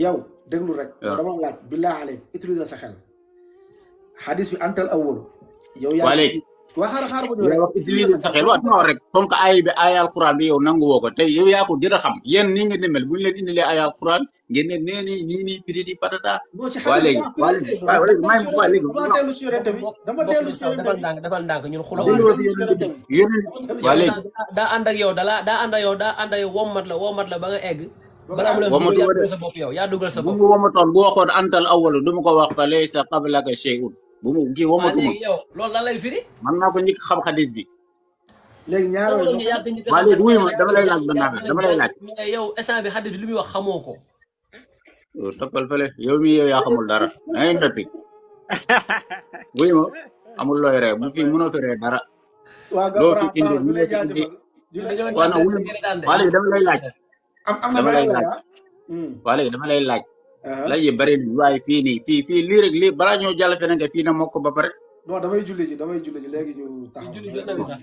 Speaker 1: yow déglu rek dama laaj bilaa aleyk utiliser sa xel xadis bi antal awwal yow yaa
Speaker 13: waa léegi
Speaker 1: waa xaaral ba
Speaker 13: wax utiliser sa xel waaw rek comme que aay bi aay alquran bi yow nangu woo ko tey yow yaa ko gën a xam yéen nii ngeen di mel bu ñu leen indilee aay alquran ngeen ne nee nii piri di patata waa léegi waa léegi
Speaker 1: dama dellu ci yonente bi dama dellu ci yonente bi
Speaker 3: defal ndànk ñun xuloo
Speaker 13: waa léegi
Speaker 3: daa ànd ak yow daa ànd ak yow wommat la ba nga egg balaa mu la dugal sa bopp yow yaa dugal sa bopp
Speaker 13: bu womatoon bu waxoon antal awwalu du ma ko wax fa laysa qablaka shay'un bu mu kii womatuma
Speaker 3: yow loolu lan lay firi
Speaker 13: man naa ko njëkk xam xadis bi
Speaker 1: léegi ñaareel
Speaker 13: waa léegi wuyu ma dama lay laaj ba naan dama lay laaj
Speaker 3: yow instant bi xadis bi li muy wax xamoo ko
Speaker 13: yow toppal fële yow mi yow yaa xamul dara dangay noppi wuyu ma amul looy ree bu fii mënoo fi ree dara loo fi indi mënoo fi indi waa na wuyu waa léegi dama lay laaj dama lay laaj waa léegi dama lay laaj la yi bari na waaye fii nii fii lii rek lii balaa ñoo jàll feneen nga fii na mokk ba pare
Speaker 1: non damay julli ji léegi ñu taxaw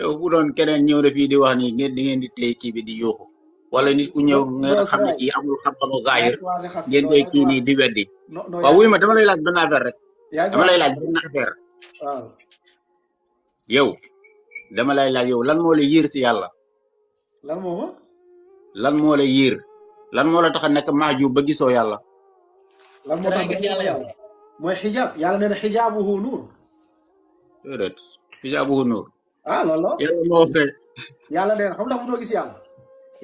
Speaker 13: yow bu doon keneen ñëw na fii di wax ni ngeen di ngeen di téye kii bi di yuuxu wala nit ku ñëw ngeen xam ne kii amul xam-xamu zahir ngeen koy kii nii di weddi waaw wuy ma dama lay laaj benn affaire rek dama lay laaj benn affaire
Speaker 1: waaw
Speaker 13: yow dama lay laaj yow lan moo la yiir si yàlla
Speaker 1: lan moo ma
Speaker 13: lan moo la yiir lan moo la tax a nekk maaju ba gisoo yàlla
Speaker 1: lan moo tax
Speaker 3: gis yàlla yow
Speaker 1: mooy xijaab yàlla nee na xijaabuhu nuur
Speaker 13: déedéet xijaabuhu nuur
Speaker 1: loolu la
Speaker 13: yow moo fee
Speaker 1: yàlla nee na xam ndax mënoo gis yàlla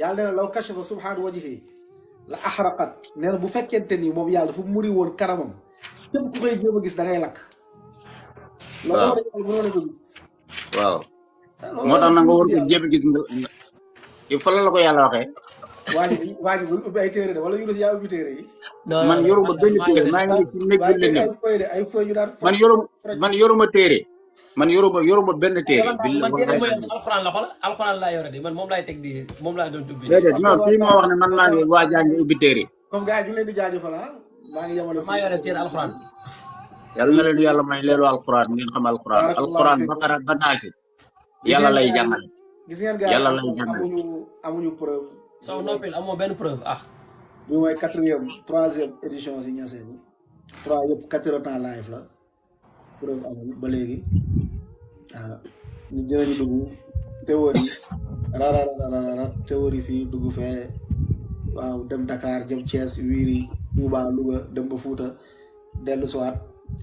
Speaker 1: yàlla nee na law kashafa subhaanahu wajhihi la axraqat nee na bu fekkente ni moom yàlla fu muri woon kanamam képp ku koy jéem a gis da ngay lakk
Speaker 13: waaw
Speaker 1: loolu ko gis
Speaker 13: waaw moo tax na nga war ko jéem a gis nga fa la ko yàlla waxee
Speaker 1: waa ji bu ubbi ay téere de wala Yunus yaa ubbi téere yi
Speaker 13: man yoruma benn téere maa ngi si néeg bi leen
Speaker 1: ay fooy yu daan
Speaker 13: man yoruma téere man yoruma benn téere
Speaker 3: man téere mooy alxuraan la xool alxuraan laa yore de man moom laay teg di moom laa doon ubbi
Speaker 13: déedéet non kii moo wax ne man maa ngi waajaa ngi ubbi téere
Speaker 1: comme gars yi ñu leen di jaajëfal maa ngi yemale
Speaker 3: maa yore téere alxuraan
Speaker 13: yàlla na leen yàlla may leelu alxuraan ngeen xam alxuraan bakara ba naasi yàlla lay jàngale
Speaker 1: gis ngeen gars
Speaker 13: yàlla lay jàngale
Speaker 1: amuñu preuve
Speaker 3: soo noppil amoo benn preuve
Speaker 1: bi mooy 3e édition si Niassène bi 3 yëpp 4 heures temps live la preuve amul ba léegi waaw ñu dinañu dugg théorie rarararara théorie fii dugg fee waaw dem Dakar jëm Thiès wiiri Touba Louga dem ba Fouta dellu siwaat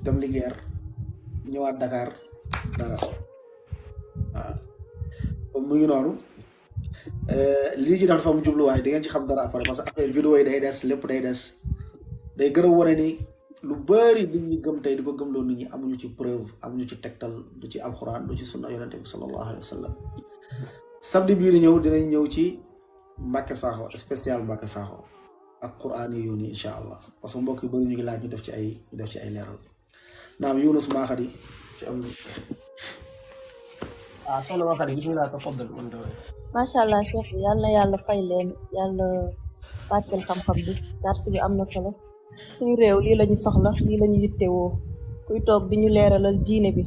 Speaker 1: dem Linguère ñëwaat Dakar dara waaw comme mu ngi noonu lii ñu def dafa am jubluwaay di ngeen ci xam dara après parce que après vidéo yi day des lépp day des day gën a wane ni lu bëri nit ñi gëm tey di ko gëmloo nit ñi amuñu ci preuve amuñu ci tegtal du ci alxuraan du ci sunna yonente bi sallallahu alayhi wa sallam samedi bii di ñëw dinañ ñëw ci Mbacke Sakho spécial Mbacke Sakho ak quraan yi yoon yi incha allah parce que mbokk yu bëri ñu ngi laaj ñu def ci ay leeral naam Yunus Mahadi ci am
Speaker 3: soxna Mahadi bismillah tafaddal man
Speaker 8: macha allah Cheikh bi yal na yàlla fay leen yàlla barkeel xam-xam bi darsi bi am na solo suñu réew lii lañu soxla lii lañu yittewoo kuy toog di ñu leeralal diine bi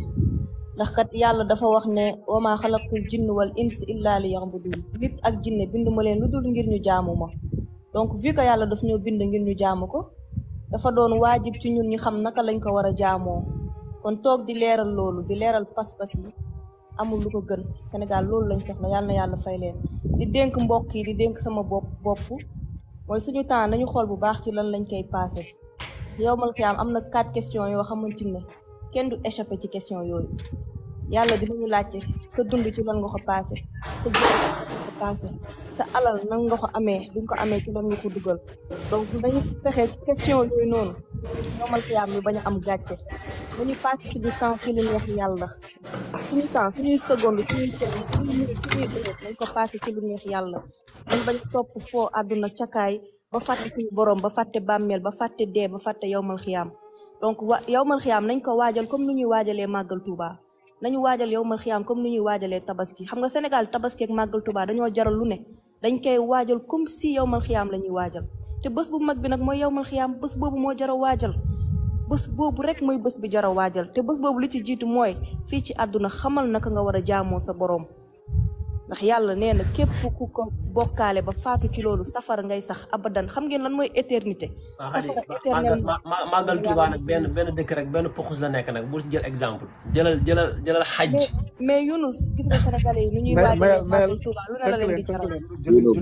Speaker 8: ndax kat yàlla dafa wax ne wa maa xalaqtul jinn wal ins illa li ya'budun nit ak jinne binduma leen lu dul ngir ñu jaamu ma donc vu que yàlla daf ñoo bind ngir ñu jaamu ko dafa doon waajib ci ñun ñu xam naka lañ ko war a jaamoo kon toog di leeral loolu di leeral pas-pas yi amul lu ko gën Sénégal loolu lañ soxla yàlla na yàlla fay leen di dénk mbokk yi di dénk sama bopp mooy suñu temps nañu xool bu baax ci lan lañ koy passé yowmal xiyaam am na 4 questions yoo xamante ne kenn du échappé ci question yooyu yàlla dinañu laajte sa dund ci lan nga ko passé sa jëf ko passé sa alal nan nga ko amee bi nga ko amee ci lan nga ko dugal donc dañu fexe question yooyu noonu yowmal xiyaam bi bañ a am gàcce dañu passé suñu temps ci lu neex yàlla suñu temps suñuy seconde suñuy cër suñuy minute nañ ko passé ci lu neex yàlla dañ bañ topp foo àdduna cakaay ba fàtte suñu borom ba fàtte bàmmeel ba fàtte dee ba fàtte yowmal xiyaam donc yowmal xiyaam nañ ko waajal comme ni ñuy waajalee màggal Touba nañu waajal yowmal xiyaam comme ni ñuy waajalee tabaski xam nga Sénégal tabaski ak màggal Touba dañoo jaral lu ne dañ koy waajal comme si yowmal xiyaam la ñuy waajal te bés bu mag bi nag mooy yowmal xiyaam bés boobu moo jar a waajal bés boobu rek mooy bés bi jar a waajal te bés boobu li ci jiitu mooy fii ci àdduna xamal naka nga war a jaamoo sa borom ndax yàlla nee na képp ku ko bokkaale ba faatu ci loolu safara ngay sax abadan xam ngeen lan mooy éternité. safara éternel
Speaker 3: màggal Tuuba nag benn dëkk rek benn puxus la nekk nag bu jël exemple jëlal xaj.
Speaker 8: mais Yunus gis nga Sénégalais yi nu ñuy waajalee màggal Tuuba lu ne la leen di jaral.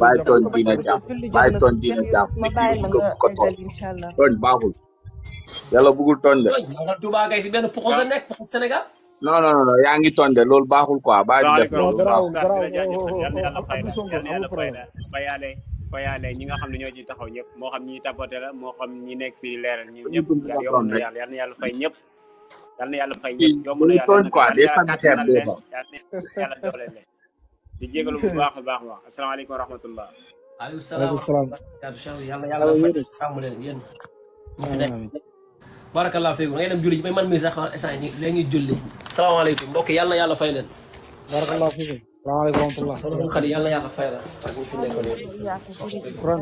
Speaker 14: bàyyi tooñ dina jàpp bàyyi tooñ dina jàpp
Speaker 8: ma bàyyi la nga eggal incha allah.
Speaker 14: tooñ baaxul yàlla bëggul tooñ de.
Speaker 3: màggal Tuuba kay si benn puxus la nekk puxus Sénégal.
Speaker 14: non yaa ngi tooñ de loolu baaxul quoi bàyyi def loolu
Speaker 7: fayaale ñi nga xam ne ñoo ci taxaw ñëpp moo xam ñi tapoté la moo xam ñi nekk fii leeral ñi ñëpp yomb na yàlla yal na yàlla fay ñëpp yal na yàlla fay ñëpp yomb na
Speaker 14: tooñ quoi des sanitaires des fois
Speaker 7: yàlla doole leen di jégalu bu baax a baax wax asalaamaaleykum wa rahmatullah
Speaker 3: waaleykum salaam yàlla yàlla fay sàmm leen yéen ñi fi nekk barakallahu fiikum ngay dem julli ji man mii sax instant yi léegi julli salaamaaleykum mbokk yàlla na yàlla fay leen
Speaker 1: barakallahu fiikum salaamaaleykum wa rahmatullah
Speaker 3: yàlla na yàlla fay la ak ñi fi nekkoon